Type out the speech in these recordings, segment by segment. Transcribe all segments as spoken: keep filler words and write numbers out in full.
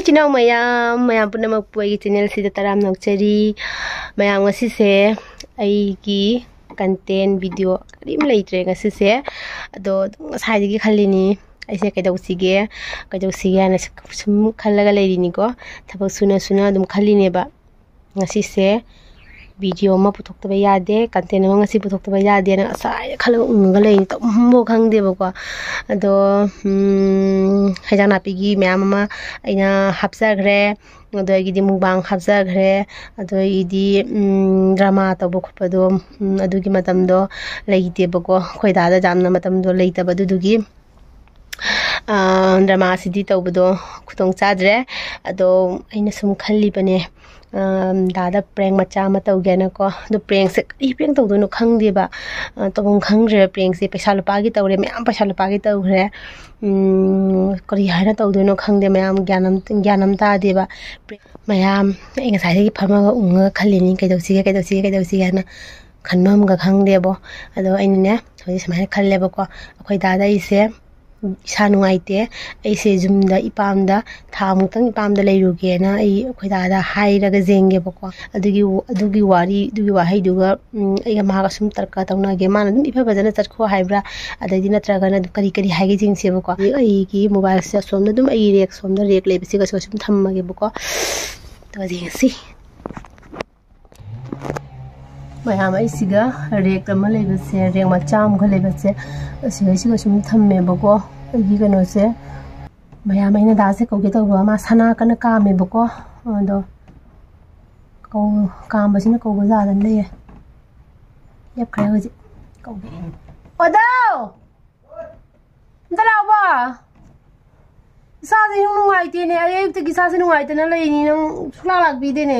ꯏꯅꯥꯎ ꯃꯌꯥꯝ, ꯃꯌꯥꯝ ꯄꯨꯝꯅꯃꯛꯄꯨ ꯑꯩꯒꯤ ꯆꯦꯅꯦꯜꯁꯤꯗ ꯇꯔꯥꯝꯅ ꯑꯣꯛꯆꯔꯤ꯫ ꯃꯌꯥꯝ, ꯉꯁꯤꯁꯦ ꯑꯩꯒꯤ ꯀꯟꯇꯦꯟ ꯚꯤꯗꯤꯑꯣ ꯀꯔꯤꯝ ꯂꯩꯇ꯭ꯔꯦ ꯉꯁꯤꯁꯦ꯫ ꯑꯗꯣ ꯑꯗꯨꯝ ꯉꯁꯥꯏꯗꯒꯤ ꯈꯜꯂꯤꯅꯤ, ꯑꯩꯁꯦ ꯀꯩꯗꯧꯁꯤꯒꯦ, ꯀꯩꯗꯧꯁꯤꯒꯦ ꯍꯥꯏꯅ ꯁꯨꯝ ꯈꯜꯂꯒ ꯂꯩꯔꯤꯅꯤꯀꯣ꯫ ꯊꯕꯛ ꯁꯨꯅ ꯁꯨꯅ ꯑꯗꯨꯝ ꯈꯜꯂꯤꯅꯦꯕ꯫ ꯉꯁꯤꯁꯦ ꯚꯤꯗꯤꯑꯣ ꯑꯃ ꯄꯨꯊꯣꯛꯇꯕ ꯌꯥꯗꯦ, ꯀꯟꯇꯦꯟ ꯑꯃ ꯉꯁꯤ ꯄꯨꯊꯣꯛꯇꯕ ꯌꯥꯗꯦꯅ ꯉꯁꯥꯏꯗ ꯈꯜꯂꯒ ꯎꯪꯉꯒ ꯂꯩꯔꯤꯅꯤ, ꯇꯧꯐꯝꯐꯥꯎ ꯈꯪꯗꯦꯕꯀꯣ꯫ ꯑꯗꯣ, ꯎꯝ, ꯍꯦꯟꯖꯥꯡ ꯅꯥꯄꯤꯒꯤ ꯃꯌꯥꯝ ꯑꯃ ꯑꯩꯅ ꯍꯥꯞꯆꯈ꯭ꯔꯦ꯫ ꯑꯗꯣ ꯑꯩꯒꯤꯗꯤ ꯃꯨꯛꯕꯥꯡ ꯍꯥꯞꯆꯈ꯭ꯔꯦ꯫ ꯑꯗꯣ ꯑꯩꯒꯤꯗꯤ, ꯎꯝ, ꯗ꯭ꯔꯃꯥ ꯇꯧꯕ ꯈꯣꯠꯄꯗꯣ, ꯎꯝ, ꯑꯗꯨꯒꯤ ꯃꯇꯝꯗꯣ ꯂꯩꯇꯦꯕꯀꯣ꯫ ꯑꯩꯈꯣꯏ ꯗꯥꯗ ꯌꯥꯝꯅ ꯃꯇꯝꯗꯣ ꯂꯩꯇꯕ ꯑꯗꯨꯗꯨꯒꯤ, ꯑꯥ, ꯗ꯭ꯔꯃꯥꯁꯤꯗꯤ ꯇꯧꯕꯗꯣ ꯈꯨꯗꯣꯡ ꯆꯥꯗ꯭ꯔꯦ꯫ ꯑꯗꯣ ꯑꯩꯅ ꯁꯨꯝ ꯈꯜꯂꯤꯕꯅꯦ, ꯑꯥ, ꯗꯥꯗ ꯄ꯭ꯔꯦꯡ ꯃꯆꯥ ꯑꯃ ꯇꯧꯒꯦꯅꯀꯣ꯫ ꯑꯗꯣ ꯄ꯭ꯔꯦꯡꯁꯦ ꯀꯔꯤ ꯄ꯭ꯔꯦꯡ ꯇꯧꯗꯣꯏꯅꯣ ꯈꯪꯗꯦꯕ꯫ ꯑꯥ, ꯇꯧꯐꯝ ꯈꯪꯗ꯭ꯔꯦ ꯄ꯭ꯔꯦꯡꯁꯦ꯫ ꯄꯩꯁꯥ ꯂꯨꯄꯥꯒꯤ ꯇꯧꯔꯦ, ꯃꯌꯥꯝ ꯄꯩꯁꯥ ꯂꯨꯄꯥꯒꯤ ꯇꯧꯈ꯭ꯔꯦ꯫ ꯎꯝ, ꯀꯔꯤ ꯍꯥꯏꯅ ꯇꯧꯗꯣꯏꯅꯣ ꯈꯪꯗꯦ ꯃꯌꯥꯝ, ꯒ꯭ꯌꯥꯟ ꯑꯃ, ꯒ꯭ꯌꯥꯟ ꯑꯃ ꯇꯥꯗꯦꯕ꯫ ꯃꯌꯥꯝ, ꯑꯩ ꯉꯁꯥꯏꯗꯒꯤ ꯐꯝꯃꯒ ꯎꯪꯉꯒ ꯈꯜꯂꯤꯅꯤ, ꯀꯩꯗꯧꯁꯤꯒꯦ, ꯀꯩꯗꯧꯁꯤꯒꯦ, ꯀꯩꯗꯧꯁꯤꯒꯦ ꯍꯥꯏꯅ ꯈꯟꯕ ꯑꯃꯒ ꯈꯪꯗꯦꯕꯣ꯫ ꯑꯗꯣ ꯑꯩꯅꯅꯦ ꯍꯧꯖꯤꯛ ꯁꯨꯃꯥꯏꯅ ꯈꯜꯂꯦꯕꯀꯣ, ꯑꯩꯈꯣꯏ ꯗꯥꯗ ꯑꯩꯁꯦ ꯏꯁꯥ ꯅꯨꯡꯉꯥꯏꯇꯦ, ꯑꯩꯁꯦ ꯌꯨꯝꯗ ꯏꯄꯥꯝꯗ ꯊꯥ ꯃꯨꯛꯇꯪ ꯏꯄꯥꯝꯗ ꯂꯩꯔꯨꯒꯦꯅ ꯑꯩ ꯑꯩꯈꯣꯏ ꯗꯥꯗ ꯍꯥꯏꯔꯒ ꯌꯦꯡꯒꯦꯕꯀꯣ꯫ ꯑꯗꯨꯒꯤ, ꯑꯗꯨꯒꯤ ꯋꯥꯔꯤ, ꯑꯗꯨꯒꯤ ꯋꯥꯍꯩꯗꯨꯒ, ꯎꯝ, ꯑꯩꯒ ꯃꯥꯒ ꯁꯨꯝ ꯇꯔꯀ ꯇꯧꯅꯒꯦ꯫ ꯃꯥꯅ ꯑꯗꯨꯝ ꯏꯐ ꯐꯖꯅ ꯆꯠꯈꯣ ꯍꯥꯏꯕ꯭ꯔꯥ, ꯑꯗꯩꯗꯤ ꯅꯠꯇ꯭ꯔꯒꯅ ꯑꯗꯨꯝ ꯀꯔꯤ ꯀꯔꯤ ꯍꯥꯏꯒꯦ ꯌꯦꯡꯁꯦꯕꯀꯣ꯫ ꯑꯩꯒꯤ ꯃꯣꯕꯥꯏꯜꯁꯦ ꯑꯁꯣꯝꯗ ꯑꯗꯨꯝ ꯑꯩꯒꯤ ꯔꯦꯛ, ꯁꯣꯝꯗ ꯔꯦꯛ ꯂꯩꯕꯁꯤꯒꯁꯨ ꯁꯨꯝ ꯊꯝꯃꯒꯦꯕꯀꯣ꯫ ꯑꯗꯨꯒ ꯌꯦꯡꯉꯁꯤ꯫ ꯃꯌꯥꯝ, ꯑꯩꯁꯤꯒ ꯔꯦꯛ ꯑꯃ ꯂꯩꯕꯁꯦ, ꯔꯦꯛ ꯃꯆꯥ ꯑꯃꯒ ꯂꯩꯕꯁꯦ, ꯑꯁꯤꯒꯩꯁꯤꯒ ꯁꯨꯝ ꯊꯝꯃꯦꯕꯀꯣ꯫ ꯑꯩꯒꯤ ꯀꯩꯅꯣꯁꯦ, ꯃꯌꯥꯝ, ꯑꯩꯅ ꯗꯥꯁꯦ ꯀꯧꯒꯦ ꯇꯧꯕ, ꯃꯥ ꯁꯅꯥ ꯀꯟꯅ ꯀꯥꯝꯃꯦꯕꯀꯣ꯫ ꯑꯗꯣ ꯀꯧ-, ꯀꯥꯝꯕꯁꯤꯅ ꯀꯧꯕ ꯌꯥꯗꯅ ꯂꯩꯔꯦ꯫ ꯂꯦꯞꯈ꯭ꯔꯦ ꯍꯧꯖꯤꯛ꯫ ꯀꯧꯒꯦ꯫ ꯑꯣꯗꯧ! ꯑꯝꯇ ꯂꯥꯛꯑꯣꯕ꯫ ꯏꯁꯥꯁꯦ ꯏꯅꯨꯡ ꯅꯨꯡꯉꯥꯏꯇꯦꯅꯦ꯫ ꯑꯩ ꯑꯌꯨꯛꯇꯒꯤ ꯏꯁꯥꯁꯦ ꯅꯨꯡꯉꯥꯏꯇꯅ ꯂꯩꯅꯤ, ꯅꯪ ꯁꯨꯡꯂꯥꯛ ꯂꯥꯛꯄꯤꯗꯦꯅꯦ꯫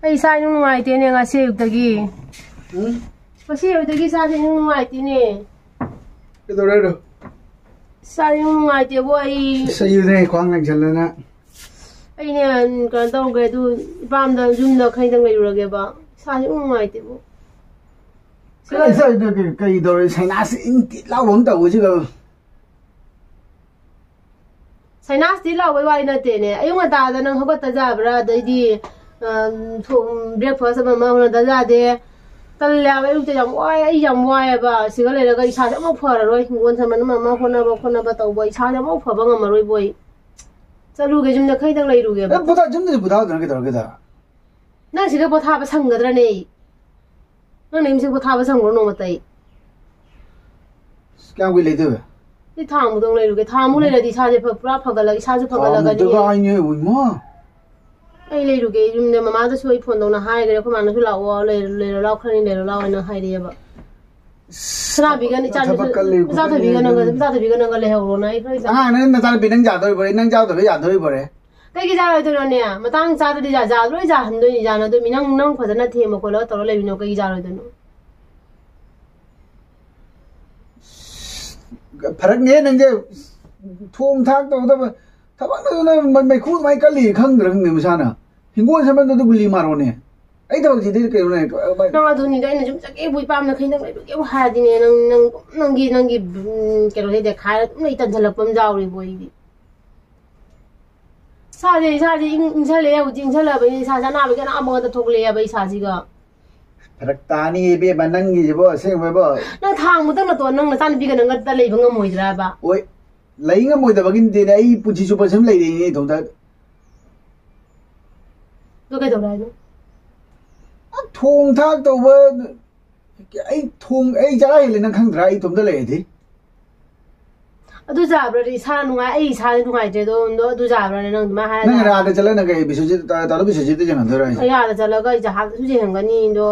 ꯑꯩ ꯏꯁꯥ ꯏꯅꯨꯡ ꯅꯨꯡꯉꯥꯏꯇꯦꯅꯦ ꯉꯁꯤ ꯑꯌꯨꯛꯇꯒꯤ꯫ ꯎꯝ? ꯉꯁꯤ ꯑꯌꯨꯛꯇꯒꯤ ꯏꯁꯥꯁꯦ ꯏꯅꯨꯡ ꯅꯨꯡꯉꯥꯏꯇꯦꯅꯦ꯫ ꯀꯩꯗꯧꯔꯦ ꯍꯥꯏꯅꯣ? ꯏꯁꯥ ꯏꯅꯨꯡ ꯅꯨꯡꯉꯥꯏꯇꯦꯕꯣ ꯑꯩ꯫ ꯏꯁ, ꯑꯌꯨꯛꯇꯒꯤ ꯈ꯭ꯋꯥꯡ ꯅꯥꯏꯁꯜꯂꯅ꯫ ꯑꯩꯅꯦ, ꯀꯩꯅꯣ ꯇꯧꯒꯦ, ꯑꯗꯨ ꯏꯄꯥꯝꯗ ꯌꯨꯝꯗ ꯈꯩꯗꯪ ꯂꯩꯔꯨꯔꯒꯦꯕ꯫ ꯏꯁꯥꯁꯦ ꯏꯅꯨꯡ ꯅꯨꯡꯉꯥꯏꯇꯦꯕꯣ꯫ ꯀꯩ ꯇꯧꯔꯤ? ꯁꯥꯏꯅꯥꯁ ꯏꯪ ꯇꯤꯠ ꯂꯥꯎꯕ ꯑꯃ ꯇꯧꯕꯁꯤꯒ꯫ ꯁꯥꯏꯅꯥꯁꯇꯤ ꯂꯥꯎꯕꯩ ꯋꯥꯔꯤ ꯅꯠꯇꯦꯅꯦ꯫ ꯑꯌꯨꯛ ꯉꯟꯇꯥꯗ ꯅꯪ ꯍꯧꯒꯠꯇ ꯌꯥꯕ꯭ꯔꯥ? ꯑꯗꯩꯗꯤ, ꯑꯝ, ꯊꯣꯡ-, breakfast ꯑꯃ ꯑꯃ ꯍꯣꯠꯅꯗ ꯌꯥꯗꯦ꯫ ꯇꯜꯂꯦ ꯍꯥꯏꯕ, ꯑꯌꯨꯛꯇ ꯌꯥꯝ ꯋꯥꯏ, ꯑꯩ ꯌꯥꯝ ꯋꯥꯏꯑꯦꯕ꯫ ꯁꯤꯒ ꯂꯩꯔꯒ ꯏꯁꯥꯁꯦ ꯑꯃꯨꯛ ꯐꯔꯔꯣꯏ꯫ ꯍꯤꯡꯒꯣꯜ ꯁꯝꯕꯟ ꯑꯃ ꯑꯃ ꯍꯣꯠꯅꯕ ꯈꯣꯠꯅꯕ ꯇꯧꯕ, ꯏꯁꯥꯁꯦ ꯑꯃꯨꯛ ꯐꯕ ꯉꯝꯃꯔꯣꯏꯕꯣ ꯑꯩ꯫ ꯆꯠꯂꯨꯒꯦ, ꯌꯨꯝꯗ ꯈꯩꯗꯪ ꯂꯩꯔꯨꯒꯦꯕ꯫ ꯑꯦ, ꯄꯣꯊꯥ-, ꯌꯨꯝꯗꯁꯨ ꯄꯣꯊꯥꯗꯅ ꯀꯩꯗꯧꯔꯒꯦꯗ? ꯅꯪ ꯁꯤꯗ ꯄꯣꯊꯥꯕ ꯁꯪꯒꯗ꯭ꯔꯅꯦ ꯑꯩ? ꯅꯪ ꯅꯌꯨꯝꯁꯤꯗ ꯄꯣꯊꯥꯕ ꯁꯪꯕ꯭ꯔꯣ ꯅꯣꯡꯃꯇ ꯑꯩ? ꯑꯁ, ꯀꯌꯥꯝ ꯀꯨꯏ ꯂꯩꯗꯣꯏꯕ? ꯑꯩ ꯊꯥ ꯑꯃꯨꯛꯇꯪ ꯂꯩꯔꯨꯒꯦ꯫ ꯊꯥ ꯑꯃꯨꯛ ꯂꯩꯔꯗꯤ ꯏꯁꯥꯁꯦ ꯐ-, ꯄꯨꯔꯥ ꯐꯒꯠꯂꯒ, ꯏꯁꯥꯁꯨ ꯊꯥ ꯐꯒꯠꯂꯒꯅꯤ꯫ ꯑꯃꯨꯛꯇꯒ ꯍꯥꯏꯅꯦ, ꯏꯃꯥ꯫ ꯑꯩ ꯂꯩꯔꯨꯒꯦ꯫ ꯌꯨꯝꯗ ꯃꯃꯥꯗꯁꯨ ꯑꯩ ꯐꯣꯟ ꯇꯧꯅ ꯍꯥꯏꯈ꯭ꯔꯦ꯫ ꯑꯩꯈꯣꯏ ꯃꯥꯅꯁꯨ "ꯂꯥꯛꯑꯣ, ꯂꯩꯔꯣ, ꯂꯩꯔꯣ ꯂꯥꯛꯑꯣ, ꯈꯔꯅꯤ ꯂꯩꯔꯣ ꯂꯥꯛꯑꯣ" ꯍꯥꯏꯅ ꯍꯥꯏꯔꯛꯑꯦꯕ꯫ ꯁꯅꯥꯕꯤꯒ ꯏꯆꯥꯅꯁꯨ, ꯊꯕꯛ ꯀꯜꯂꯤ, ꯃꯆꯥꯊꯣꯏꯕꯤꯒ ꯅꯪꯒ, ꯃꯆꯥꯊꯣꯏꯕꯤꯒ ꯅꯪꯒ ꯂꯩꯍꯧꯔꯣꯅ ꯑꯩ ꯈꯔ ꯏꯆꯥ-, ꯑꯉꯥꯡꯅ ꯅꯆꯥꯅꯨꯄꯤ ꯅꯪ ꯌꯥꯗꯧꯔꯤꯕꯣꯔꯦ? ꯅꯪ ꯌꯥꯎꯗꯕ ꯌꯥꯗꯧꯔꯤꯕꯣꯔꯦ? ꯀꯩꯒꯤ ꯌꯥꯔꯣꯏꯗꯣꯏꯅꯣꯅꯦ? ꯃꯇꯥꯡ ꯆꯥꯗꯗꯤ ꯌꯥ-, ꯌꯥ-, ꯂꯣꯏ ꯌꯥꯍꯟꯗꯣꯏꯅꯤ, ꯌꯥꯅꯗꯣꯏ꯫ ꯃꯤ ꯅꯪ, ꯅꯪ ꯐꯖꯅ ꯊꯦꯝꯃ ꯈꯣꯠꯂꯒ ꯇꯧꯔ ꯂꯩꯕꯅꯣ, ꯀꯩꯒꯤ ꯌꯥꯔꯣꯏꯗꯣꯏꯅꯣ? ꯐꯔꯛꯅꯦ ꯅꯪꯁꯦ꯫ ꯊꯣꯡ ꯊꯥꯛ ꯇꯧꯒꯗꯕ ꯊꯕꯛꯅ ꯃꯩꯈꯨ ꯑꯗꯨꯃꯥꯏꯅ ꯀꯜꯂꯤ ꯈꯪꯗ꯭ꯔꯥ ꯈꯪꯗꯦ ꯃꯁꯥꯅ꯫ ꯍꯤꯡꯒꯣꯜ ꯁꯝꯕꯟꯗꯨꯗ ꯒꯨꯂꯤ ꯃꯥꯔꯣꯅꯦ꯫ ꯑꯩ ꯊꯕꯛꯁꯤꯗꯤ ꯀꯩꯅꯣꯅꯦ꯫ ꯅꯪ ꯑꯗꯨꯅꯤꯗ ꯑꯩꯅ ꯁꯨꯝ ꯆꯠꯀꯦꯕꯨ ꯏꯄꯥꯝꯅ ꯈꯩꯗꯪ ꯂꯩꯔꯨꯒꯦꯕꯨ ꯍꯥꯏꯔꯗꯤꯅꯦ, ꯅꯪ, ꯅꯪ, ꯅꯪꯒꯤ, ꯅꯪꯒꯤ, ꯎꯝ, ꯀꯩꯅꯣꯁꯦ ꯗꯦꯈꯥꯏꯔ ꯑꯗꯨꯝ ꯂꯩ ꯇꯟꯁꯤꯜꯂꯛꯄ ꯑꯃ ꯌꯥꯎꯔꯤꯕꯣ ꯑꯩꯗꯤ꯫ ꯏꯁꯥꯁꯦ, ꯏꯁꯥꯁꯦ ꯏꯪ-, ꯏꯪꯁꯜꯂꯛꯑꯦ ꯍꯧꯖꯤꯛ, ꯏꯪꯁꯜꯂꯛꯑꯕꯅꯤ ꯏꯁꯥꯁꯦ ꯑꯅꯥꯕꯒꯤ ꯑꯅꯥꯕ ꯉꯥꯛꯇ ꯊꯣꯛꯂꯛꯑꯦꯕ ꯏꯁꯥꯁꯤꯒ꯫ ꯐꯔꯛ ꯇꯥꯅꯤ ꯏꯕꯦꯝꯃ ꯅꯪꯒꯤꯁꯤꯕꯣ ꯑꯁꯦꯡꯕꯩꯕꯣ꯫ ꯅꯪ ꯊꯥꯡ ꯃꯊꯪ ꯅꯠꯇꯣ ꯅꯪ ꯅꯆꯥꯅꯨꯄꯤꯒ ꯅꯪꯒ ꯂꯩꯕ ꯉꯝꯃꯣꯏꯗ꯭ꯔꯥꯕ? ꯑꯣꯏ, ꯂꯩ ꯉꯝꯃꯣꯏꯗꯕꯒꯤ ꯅꯠꯇꯦꯅꯦ, ꯑꯩ ꯄꯨꯟꯁꯤ ꯆꯨꯞꯄ ꯁꯨꯝ ꯂꯩꯔꯤꯅꯦ ꯏꯇꯣꯝꯇ꯫ ꯑꯗꯨ ꯀꯩꯗꯧꯔꯦ ꯍꯥꯏꯅꯣ? ꯊꯣꯡ ꯊꯥꯛ ꯇꯧꯕ, ꯑꯩ ꯊꯣꯡ-, ꯑꯩ ꯆꯔꯥ ꯍꯦꯜꯂꯦ ꯅꯪ ꯈꯪꯗ꯭ꯔꯥ? ꯑꯩ ꯏꯇꯣꯝꯇ ꯂꯩꯔꯗꯤ꯫ ꯑꯗꯨ ꯌꯥꯕ꯭ꯔꯥꯗꯤ ꯏꯁꯥ ꯅꯨꯡꯉꯥꯏ-, ꯑꯩ ꯏꯁꯥꯗꯤ ꯅꯨꯡꯉꯥꯏꯇ꯭ꯔꯦ ꯑꯗꯣ, ꯑꯗꯣ ꯑꯗꯨ ꯌꯥꯕ꯭ꯔꯥꯅꯦ ꯅꯪ ꯑꯗꯨꯃꯥꯏꯅ ꯍꯥꯏꯔ ꯅꯪ ꯂꯩꯔꯦ? ꯑꯥꯗ ꯆꯠꯂꯒ ꯅꯪ ꯀꯩ ꯕꯤꯁ꯭ꯋꯖꯤꯠ, ꯇꯥ-, ꯇꯥꯗꯣ ꯕꯤꯁ꯭ꯋꯖꯤꯠꯇ ꯌꯦꯡꯍꯟꯗꯣꯏꯔꯣ ꯍꯥꯏꯁꯦ? ꯑꯩ ꯑꯥꯗ ꯆꯠꯂꯒ ꯑꯩ ꯖꯍꯥꯖꯁꯨ ꯌꯦꯡꯍꯟꯒꯅꯤ ꯑꯗꯣ,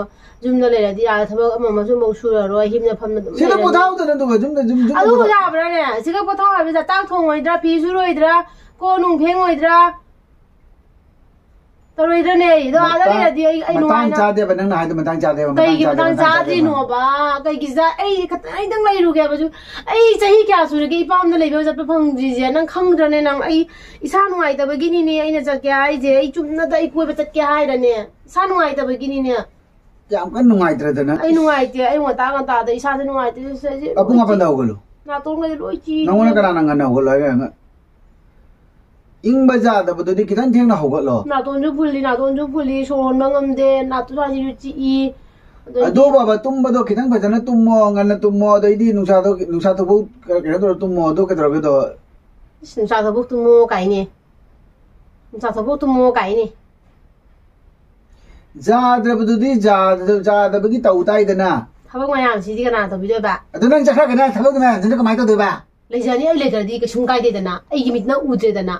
ꯌꯨꯝꯗ ꯂꯩꯔꯗꯤ ꯑꯥꯗ ꯊꯕꯛ ꯑꯃ ꯑꯃꯁꯨ ꯑꯃꯨꯛ ꯁꯨꯔꯔꯣꯏ, ꯍꯤꯞꯅ ꯐꯝꯅ ꯑꯗꯨꯝ ꯁꯤꯗ ꯂꯩꯔꯅꯤ꯫ ꯄꯣꯊꯥꯎꯗꯅ ꯑꯗꯨꯒ ꯌꯨꯝꯗ, ꯌꯨꯝ, ꯌꯨꯝꯗ ꯑꯗꯨ ꯄꯣꯊꯥ-, ꯌꯥꯕ꯭ꯔꯥꯅꯦ? ꯁꯤꯒ ꯄꯣꯊꯥꯎ ꯍꯥꯏꯕꯗ ꯆꯥꯛ ꯊꯣꯡꯉꯣꯏꯗ꯭ꯔꯥ, ꯐꯤ ꯁꯨꯔꯣꯏꯗ꯭ꯔꯥ, ꯀꯣꯟ ꯅꯨꯡ ꯐꯦꯡꯉꯣꯏꯗ꯭ꯔꯥ? ꯇꯧꯔꯣꯏꯗ꯭ꯔꯅꯦ? ꯑꯩꯗꯣ ꯑꯥꯗ ꯃꯇꯥꯡ, ꯂꯩꯔꯗꯤ ꯑꯩ, ꯑꯩ ꯃꯇꯥꯡ ꯅꯨꯡꯉꯥꯏꯅ ꯆꯥꯗꯦꯕ ꯅꯪꯅ ꯍꯥꯏꯗꯣ, ꯃꯇꯥꯡ ꯆꯥꯗꯦꯕ, ꯃꯇꯥꯡ ꯀꯩꯒꯤ ꯆꯥꯗꯦꯕ, ꯃꯇꯥꯡ ꯃꯇꯥꯡ ꯆꯥꯗꯦꯕ꯫ ꯆꯥꯗ꯭ꯔꯤꯅꯣꯕ? ꯀꯩꯒꯤ ꯆꯥ-, ꯑꯩ ꯈꯛꯇ, ꯑꯩꯗꯪ ꯂꯩꯔꯨꯒꯦꯕꯁꯨ꯫ ꯑꯩ ꯆꯍꯤ ꯀꯌꯥ ꯁꯨꯔꯒꯦ ꯏꯄꯥꯝꯗ ꯂꯩꯕ ꯆꯠꯄ ꯐꯪꯗ꯭ꯔꯤꯁꯦ? ꯅꯪ ꯈꯪꯗ꯭ꯔꯅꯦ? ꯅꯪ ꯑꯩ ꯏꯁꯥ ꯅꯨꯡꯉꯥꯏꯇꯕꯒꯤꯅꯤꯅꯦ ꯑꯩꯅ ꯆꯠꯀꯦ ꯍꯥꯏꯁꯦ꯫ ꯑꯩ ꯆꯨꯝꯅꯗ ꯑꯩ ꯀꯣꯏꯕ ꯆꯠꯀꯦ ꯍꯥꯏꯔꯅꯦ? ꯏꯁꯥ ꯅꯨꯡꯉꯥꯏꯇꯕꯒꯤꯅꯤꯅꯦ꯫ ꯌꯥꯝ ꯀꯟꯅ ꯅꯨꯡꯉꯥꯏꯇ꯭ꯔꯗꯅ꯫ ꯑꯩ ꯅꯨꯡꯉꯥꯏꯇꯦ, ꯑꯩ ꯉꯟꯇꯥ ꯉꯟꯇꯥꯗ ꯏꯁꯥꯁꯦ ꯅꯨꯡꯉꯥꯏꯇꯦ, ꯏꯁꯥꯁꯦ ꯄꯨꯡ ꯃꯥꯄꯟꯗ ꯍꯧꯒꯠꯂꯨ꯫ ꯅꯥꯇꯣꯟꯒꯁꯦ ꯂꯣꯏ ꯆꯤ꯫ ꯅꯪꯉꯣꯟꯗ ꯀꯅꯥꯅ ꯉꯟꯅ ꯍꯧꯒꯠꯂꯣ ꯍꯥꯏꯒꯦ? ꯏꯪꯕ ꯌꯥꯗꯕꯗꯨꯗꯤ ꯈꯤꯇꯪ ꯊꯦꯡꯅ ꯍꯧꯒꯠꯂꯣ꯫ ꯅꯥꯇꯣꯟꯁꯨ ꯐꯨꯜꯂꯤ, ꯅꯥꯇꯣꯟꯁꯨ ꯐꯨꯜꯂꯤ, ꯁꯣꯔ ꯍꯣꯟꯕ ꯉꯝꯗꯦ, ꯅꯥꯇꯣꯟ ꯁ꯭ꯋꯥꯏꯁꯤꯁꯨ ꯆꯤꯛꯏ꯫ ꯑꯗꯩꯗꯤ ꯑꯗꯣ ꯕꯥꯕꯥ, ꯇꯨꯝꯕꯗꯣ ꯈꯤꯇꯪ ꯐꯖꯅ ꯇꯨꯝꯃꯣ, ꯉꯟꯅ ꯇꯨꯝꯃꯣ, ꯑꯗꯩꯗꯤ ꯅꯨꯡꯁꯥꯗꯣ, ꯅꯨꯡꯁꯥ ꯊꯣꯛꯄ ꯀꯩꯅꯣ ꯇꯧꯔ ꯇꯨꯝꯃꯣ, ꯑꯗꯨ ꯀꯩꯗꯧꯔꯒꯦꯗꯣ? ꯏꯁ, ꯅꯨꯡꯁꯥ ꯊꯣꯛꯄ ꯇꯨꯝꯃꯣ ꯀꯥꯏꯅꯦ꯫ ꯅꯨꯡꯁꯥ ꯊꯣꯛꯄ ꯇꯨꯝꯃꯣ ꯀꯥꯏꯅꯦ꯫ ꯌꯥꯗ꯭ꯔꯕꯗꯨꯗꯤ ꯌꯥꯗ-, ꯌꯥꯗꯕꯒꯤ ꯇꯧ ꯇꯥꯏꯗꯅ꯫ ꯊꯕꯛ ꯃꯌꯥꯝꯁꯤꯗꯤ ꯀꯅꯥ ꯇꯧꯕꯤꯗꯣꯏꯕ? ꯑꯗꯨ ꯅꯪ ꯆꯠꯈ꯭ꯔꯒꯅ ꯊꯕꯛ ꯃꯌꯥꯝꯁꯤꯅ ꯀꯃꯥꯏꯅ ꯇꯧꯗꯣꯏꯕ? ꯂꯩꯖꯅꯤ, ꯑꯩ ꯂꯩꯇ꯭ꯔꯗꯤ ꯀꯩꯁꯨꯝ ꯀꯥꯏꯗꯦꯗꯅ, ꯑꯩꯒꯤ ꯃꯤꯠꯅ ꯎꯗ꯭ꯔꯦꯗꯅ꯫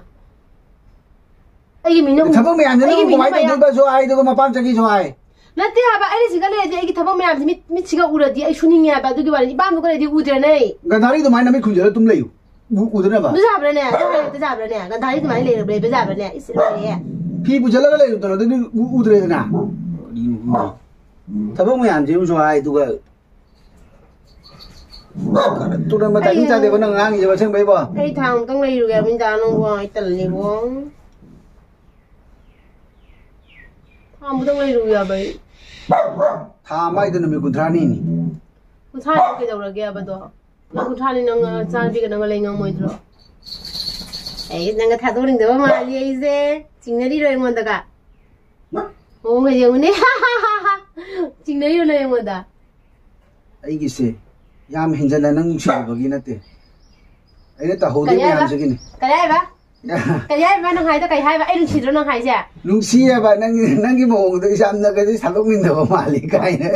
ꯑꯩꯒꯤ ꯃꯤꯠꯅ ꯎ-, ꯊꯕꯛ ꯃꯌꯥꯝꯁꯦ ꯑꯩꯒꯤ ꯅꯪ ꯃꯤꯠꯅ ꯀꯃꯥꯏꯅ ꯃꯌꯥꯝ-, ꯇꯧꯗꯣꯏꯕꯁꯨ ꯍꯥꯏ, ꯑꯗꯨꯒ ꯃꯄꯥꯝ ꯆꯠꯈꯤꯁꯨ ꯍꯥꯏ꯫ ꯅꯠꯇꯦ ꯍꯥꯏꯕ, ꯑꯩꯅ ꯁꯤꯒ ꯂꯩꯔꯗꯤ ꯑꯩꯒꯤ ꯊꯕꯛ ꯃꯌꯥꯝꯁꯦ ꯃꯤꯠ, ꯃꯤꯠꯁꯤꯒ ꯎꯔꯗꯤ ꯑꯩ ꯁꯨꯅꯤꯡꯉꯦ ꯍꯥꯏꯕ, ꯑꯗꯨꯒꯤ ꯋꯥꯅꯤ꯫ ꯏꯄꯥꯝꯗꯨꯒ ꯂꯩꯔꯗꯤ ꯎꯗ꯭ꯔꯦꯅꯦ꯫ ꯒꯟꯙꯥꯔꯤ ꯑꯗꯨꯃꯥꯏꯅ ꯃꯤꯠ ꯈꯨꯝꯖꯤꯜꯂ ꯑꯗꯨꯝ ꯂꯩꯌꯨ꯫ ꯎ-, ꯎꯗꯅꯕ꯫ ꯑꯗꯨ ꯌꯥꯕ꯭ꯔꯥꯅꯦ? ꯑꯗꯨ ꯍꯥꯏꯔꯛꯇ ꯌꯥꯕ꯭ꯔꯥꯅꯦ? ꯒꯟꯙꯥꯔꯤ ꯑꯗꯨꯃꯥꯏꯅ ꯂꯩꯔ-, ꯂꯩꯕ ꯌꯥꯕ꯭ꯔꯥꯅꯦ? ꯏꯁ, ꯂꯣꯏꯔꯦꯍꯦ꯫ ꯐꯤ ꯄꯨꯁꯤꯜꯂꯒ ꯂꯩꯔꯨꯗꯅ ꯑꯗꯨꯗꯤ ꯎ-, ꯎꯗ꯭ꯔꯦꯗꯅ꯫ ꯊꯕꯛ ꯃꯌꯥꯝꯁꯦ ꯑꯃꯁꯨ ꯍꯥꯏ, ꯑꯗꯨꯒ ꯇꯨꯔꯝꯕ ꯇꯥꯏꯃꯤꯡ ꯆꯥꯗꯦꯕ ꯅꯪ ꯉꯥꯡꯉꯤꯁꯦ ꯑꯁꯦꯡꯕꯩꯕꯣ? ꯑꯩ ꯊꯥ ꯑꯃꯨꯛꯇꯪ ꯂꯩꯔꯨꯒꯦ ꯍꯥꯏꯕꯅꯤꯗ ꯅꯪꯕꯨ, ꯑꯩ ꯇꯜꯂꯤꯕꯣ꯫ ꯊꯥ ꯑꯃꯨꯛꯇꯪ ꯂꯩꯔꯨꯒꯦ ꯍꯥꯏꯕ ꯑꯩ꯫ ꯊꯥ ꯑꯃ ꯍꯥꯏꯗꯣ ꯅꯨꯃꯤꯠ ꯀꯨꯟꯊ꯭ꯔꯥꯅꯤꯅꯤ꯫ ꯀꯨꯟꯊ꯭ꯔꯥꯅꯤ ꯀꯩꯗꯧꯔꯒꯦ ꯍꯥꯏꯕꯗꯣ? ꯅꯪ ꯀꯨꯟꯊ꯭ꯔꯥꯅꯤ ꯅꯪ ꯆꯥꯅꯕꯤꯒ ꯅꯪꯒ ꯂꯩ ꯉꯝꯃꯣꯏꯗ꯭ꯔꯣ? ꯑꯩ ꯅꯪꯒ ꯊꯥꯗꯣꯛꯅꯤꯡꯗꯕ ꯃꯥꯜꯂꯤ ꯑꯩꯁꯦ꯫ ꯆꯤꯡꯅꯔꯤꯔꯣ ꯑꯩꯉꯣꯟꯗꯒ? ꯃꯑꯣꯡꯒ ꯌꯦꯡꯉꯨꯅꯦ꯫ ꯆꯤꯡꯅꯔꯤꯔꯣ ꯅꯪ ꯑꯩꯉꯣꯟꯗ? ꯑꯩꯒꯤꯁꯦ ꯌꯥꯝ ꯍꯦꯟꯖꯟꯅ ꯅꯪ ꯅꯨꯡꯁꯤꯔꯨꯕꯒꯤ ꯅꯠꯇꯦ꯫ ꯑꯩꯅ ꯇꯧꯍꯧꯗꯣꯏ ꯀꯔꯤ ꯍꯥꯏꯕ? ꯃꯌꯥꯝꯁꯤꯒꯤꯅꯤ꯫ ꯀꯔꯤ ꯍꯥꯏꯕ? ꯀꯔꯤ ꯍꯥꯏꯕ? ꯅꯪ ꯍꯥꯏꯗꯣ ꯀꯔꯤ ꯍꯥꯏꯕ? ꯑꯩ ꯅꯨꯡꯁꯤꯗ꯭ꯔꯣ ꯅꯪ ꯍꯥꯏꯁꯦ? ꯅꯨꯡꯁꯤꯌꯦꯕ, ꯅꯪꯒꯤ, ꯅꯪꯒꯤ ꯃꯑꯣꯡꯗꯣ ꯌꯥꯝꯅ ꯀꯩꯁꯨ ꯁꯥꯗꯣꯛꯅꯤꯡꯗꯕ ꯃꯥꯜꯂꯤ ꯀꯥꯏꯅ꯫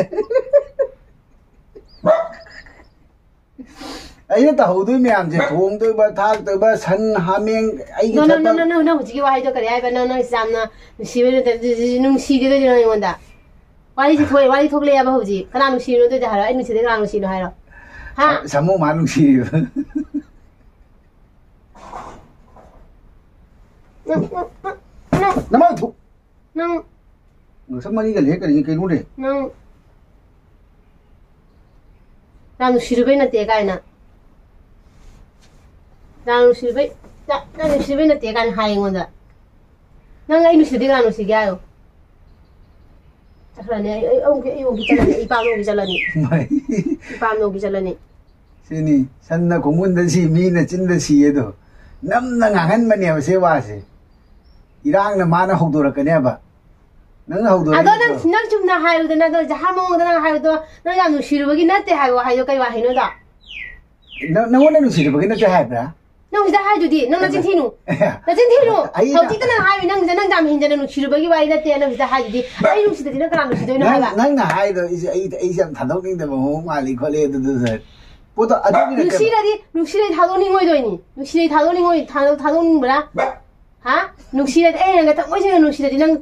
ꯑꯩꯅ ꯇꯧꯍꯧꯗꯣꯏ ꯃꯌꯥꯝꯁꯦ, ꯊꯣꯡꯗꯣꯏꯕ, ꯊꯥꯛꯇꯣꯏꯕ, ꯁꯟ, ꯍꯥꯃꯦꯡ, ꯑꯩꯒꯤ ꯅꯣ, ꯅꯣ, ꯅꯣ, ꯊꯕꯛ꯫ ꯅꯣ, ꯅꯣ, ꯅꯣ, ꯍꯧꯖꯤꯛꯀꯤ ꯋꯥꯍꯩꯗꯣ ꯀꯔꯤ ꯍꯥꯏꯕ? ꯅꯪ, ꯅꯪ ꯌꯥꯝꯅ ꯅꯨꯡꯁꯤꯕ ꯅꯠꯇꯦ, ꯅꯨꯡꯁꯤꯗꯦ ꯅꯪ ꯑꯩꯉꯣꯟꯗ꯫ ꯋꯥꯔꯤꯁꯤ ꯊꯣꯛꯑꯦ, ꯋꯥꯔꯤ ꯊꯣꯛꯂꯛꯑꯦꯕ ꯍꯧꯖꯤꯛ꯫ ꯀꯅꯥ ꯅꯨꯡꯁꯤꯔꯤꯅꯣ ꯑꯗꯨꯗꯤ ꯍꯥꯏꯔꯣ? ꯑꯩ ꯅꯨꯡꯁꯤꯗꯦ, ꯀꯅꯥ ꯅꯨꯡꯁꯤꯔꯤꯅꯣ ꯍꯥꯏꯔꯣ? ꯍꯥ? ꯁꯥꯃꯨ ꯃꯥ ꯅꯨꯡꯁꯤꯔꯤꯕ꯫ ꯅꯪ, ꯅꯪ, ꯅꯪ, ꯅꯪ, ꯅꯃꯥꯏ ꯊꯨ-, ꯅꯪ, ꯉꯛꯁꯝ ꯃꯔꯤꯒ ꯂꯦꯛ ꯀꯔꯤꯒꯤ ꯀꯩꯅꯣꯅꯦ? ꯅꯪ ꯌꯥꯝ ꯅꯨꯡꯁꯤꯔꯨꯕꯩ ꯅꯠꯇꯦ ꯀꯥꯏꯅ꯫ ꯌꯥꯝ ꯅꯨꯡꯁꯤꯔꯨꯕꯩ, ꯌꯥꯝ, ꯌꯥꯝ ꯅꯨꯡꯁꯤꯔꯨꯕꯩ ꯅꯠꯇꯦ ꯀꯥꯏꯅ ꯍꯥꯏ ꯑꯩꯉꯣꯟꯗ꯫ ꯅꯪ ꯑꯩ ꯅꯨꯡꯁꯤꯗꯦ ꯀꯅꯥ ꯅꯨꯡꯁꯤꯒꯦ ꯍꯥꯏꯌꯣ? ꯆꯠꯈ꯭ꯔꯅꯤ꯫ ꯑꯩ ꯑꯩ ꯑꯃꯨꯛ ꯑꯩ ꯑꯃꯨꯛ ꯆꯠꯂꯅꯤ꯫ ꯑꯩ ꯏꯄꯥꯝꯂꯣꯝꯒꯤ ꯆꯠꯂꯅꯤ꯫ ꯃꯥꯏ꯫ ꯏꯄꯥꯝꯂꯣꯝꯒꯤ ꯆꯠꯂꯅꯤ꯫ ꯁꯤꯅꯤ, ꯁꯟꯅ ꯈꯣꯡꯒꯨꯟꯗ ꯁꯤ, ꯃꯤꯅ ꯆꯤꯟꯗ ꯁꯤ ꯑꯗꯣ꯫ ꯅꯝꯅ ꯉꯥꯡꯍꯟꯕꯅꯦꯕ ꯁꯤ ꯋꯥꯁꯦ꯫ ꯏꯔꯥꯡꯅ ꯃꯥꯅ ꯍꯧꯗꯣꯔꯛꯀꯅꯦꯕ꯫ ꯅꯪꯅ ꯑꯗꯣ ꯅꯪ ꯍꯧꯗꯣꯔꯛꯏ꯫ ꯅꯪ ꯆꯨꯝꯅ ꯍꯥꯏꯌꯨꯗꯅ, ꯑꯗꯣ ꯖꯍꯥ ꯃꯑꯣꯡꯗ ꯅꯪ ꯍꯥꯏꯕꯗꯣ, ꯅꯪ ꯌꯥꯝ ꯅꯨꯡꯁꯤꯔꯨꯕꯒꯤ ꯅꯠꯇꯦ ꯍꯥꯏꯕ ꯋꯥꯍꯩꯗꯣ ꯀꯩ ꯋꯥꯍꯩꯅꯣꯗꯣ? ꯅꯪ- ꯅꯪꯉꯣꯟꯗ ꯅꯨꯡꯁꯤꯔꯨꯕꯒꯤ ꯅꯠꯇꯦ ꯍꯥꯏꯕ꯭ꯔꯥ? ꯅꯪ ꯍꯧꯖꯤꯛꯇ ꯍꯥꯏꯗꯨꯗꯤ, ꯅꯪ ꯅꯆꯤꯟ ꯊꯤꯅꯨ꯫ ꯑꯩꯅ- ꯅꯆꯤꯟ ꯊꯤꯅꯨ꯫ ꯑꯩꯅ- ꯍꯧꯖꯤꯛꯇ ꯅꯪ ꯍꯥꯏꯔꯤ, ꯅꯪ ꯅꯪ ꯌꯥꯝ ꯍꯦꯟꯖꯟꯅ ꯅꯨꯡꯁꯤꯔꯨꯕꯒꯤ ꯋꯥꯔꯤ ꯅꯠꯇꯦ꯫ ꯅꯪ ꯍꯧꯖꯤꯛꯇ ꯍꯥꯏꯗꯨꯗꯤ, ꯑꯩ ꯅꯨꯡꯁꯤꯗꯗꯤ ꯅꯪ ꯀꯅꯥ ꯅꯨꯡꯁꯤꯗꯣꯏꯅꯣ ꯅꯪ- ꯍꯥꯏꯕ? ꯅꯪꯅ ꯍꯥꯏꯗꯣ ꯑꯩꯁꯦ ꯑꯩ ꯑꯩꯁꯦ ꯌꯥꯝ ꯊꯥꯗꯣꯛꯅꯤꯡꯗꯕ ꯃꯑꯣꯡ ꯃꯥꯜꯂꯤ ꯈꯣꯠꯂꯤ ꯑꯗꯨꯗꯨ ꯁꯥꯔ꯫ ꯄꯣꯠꯇꯣ ꯑꯗꯨꯒꯤ ꯅꯠꯇꯦꯕ꯫ ꯅꯨꯡꯁꯤꯔꯗꯤ, ꯅꯨꯡꯁꯤꯔꯗꯤ ꯊꯥꯗꯣꯛꯅꯤꯡꯉꯣꯏꯗꯣꯏꯅꯤ꯫ ꯅꯨꯡꯁꯤꯔꯗꯤ ꯊꯥꯗꯣꯛꯅꯤꯡꯉꯣꯏ, ꯊꯥꯗꯣꯛ- ꯊꯥꯗꯣꯛꯅꯤꯡꯕ꯭ꯔꯥ? ꯍꯥ? ꯅꯨꯡꯁꯤꯔꯗꯤ, ꯑꯩꯅ ꯅꯪꯒ ꯊꯃꯣꯏ ꯁꯦꯡꯅ ꯅꯨꯡꯁꯤꯔꯗꯤ, ꯅꯪ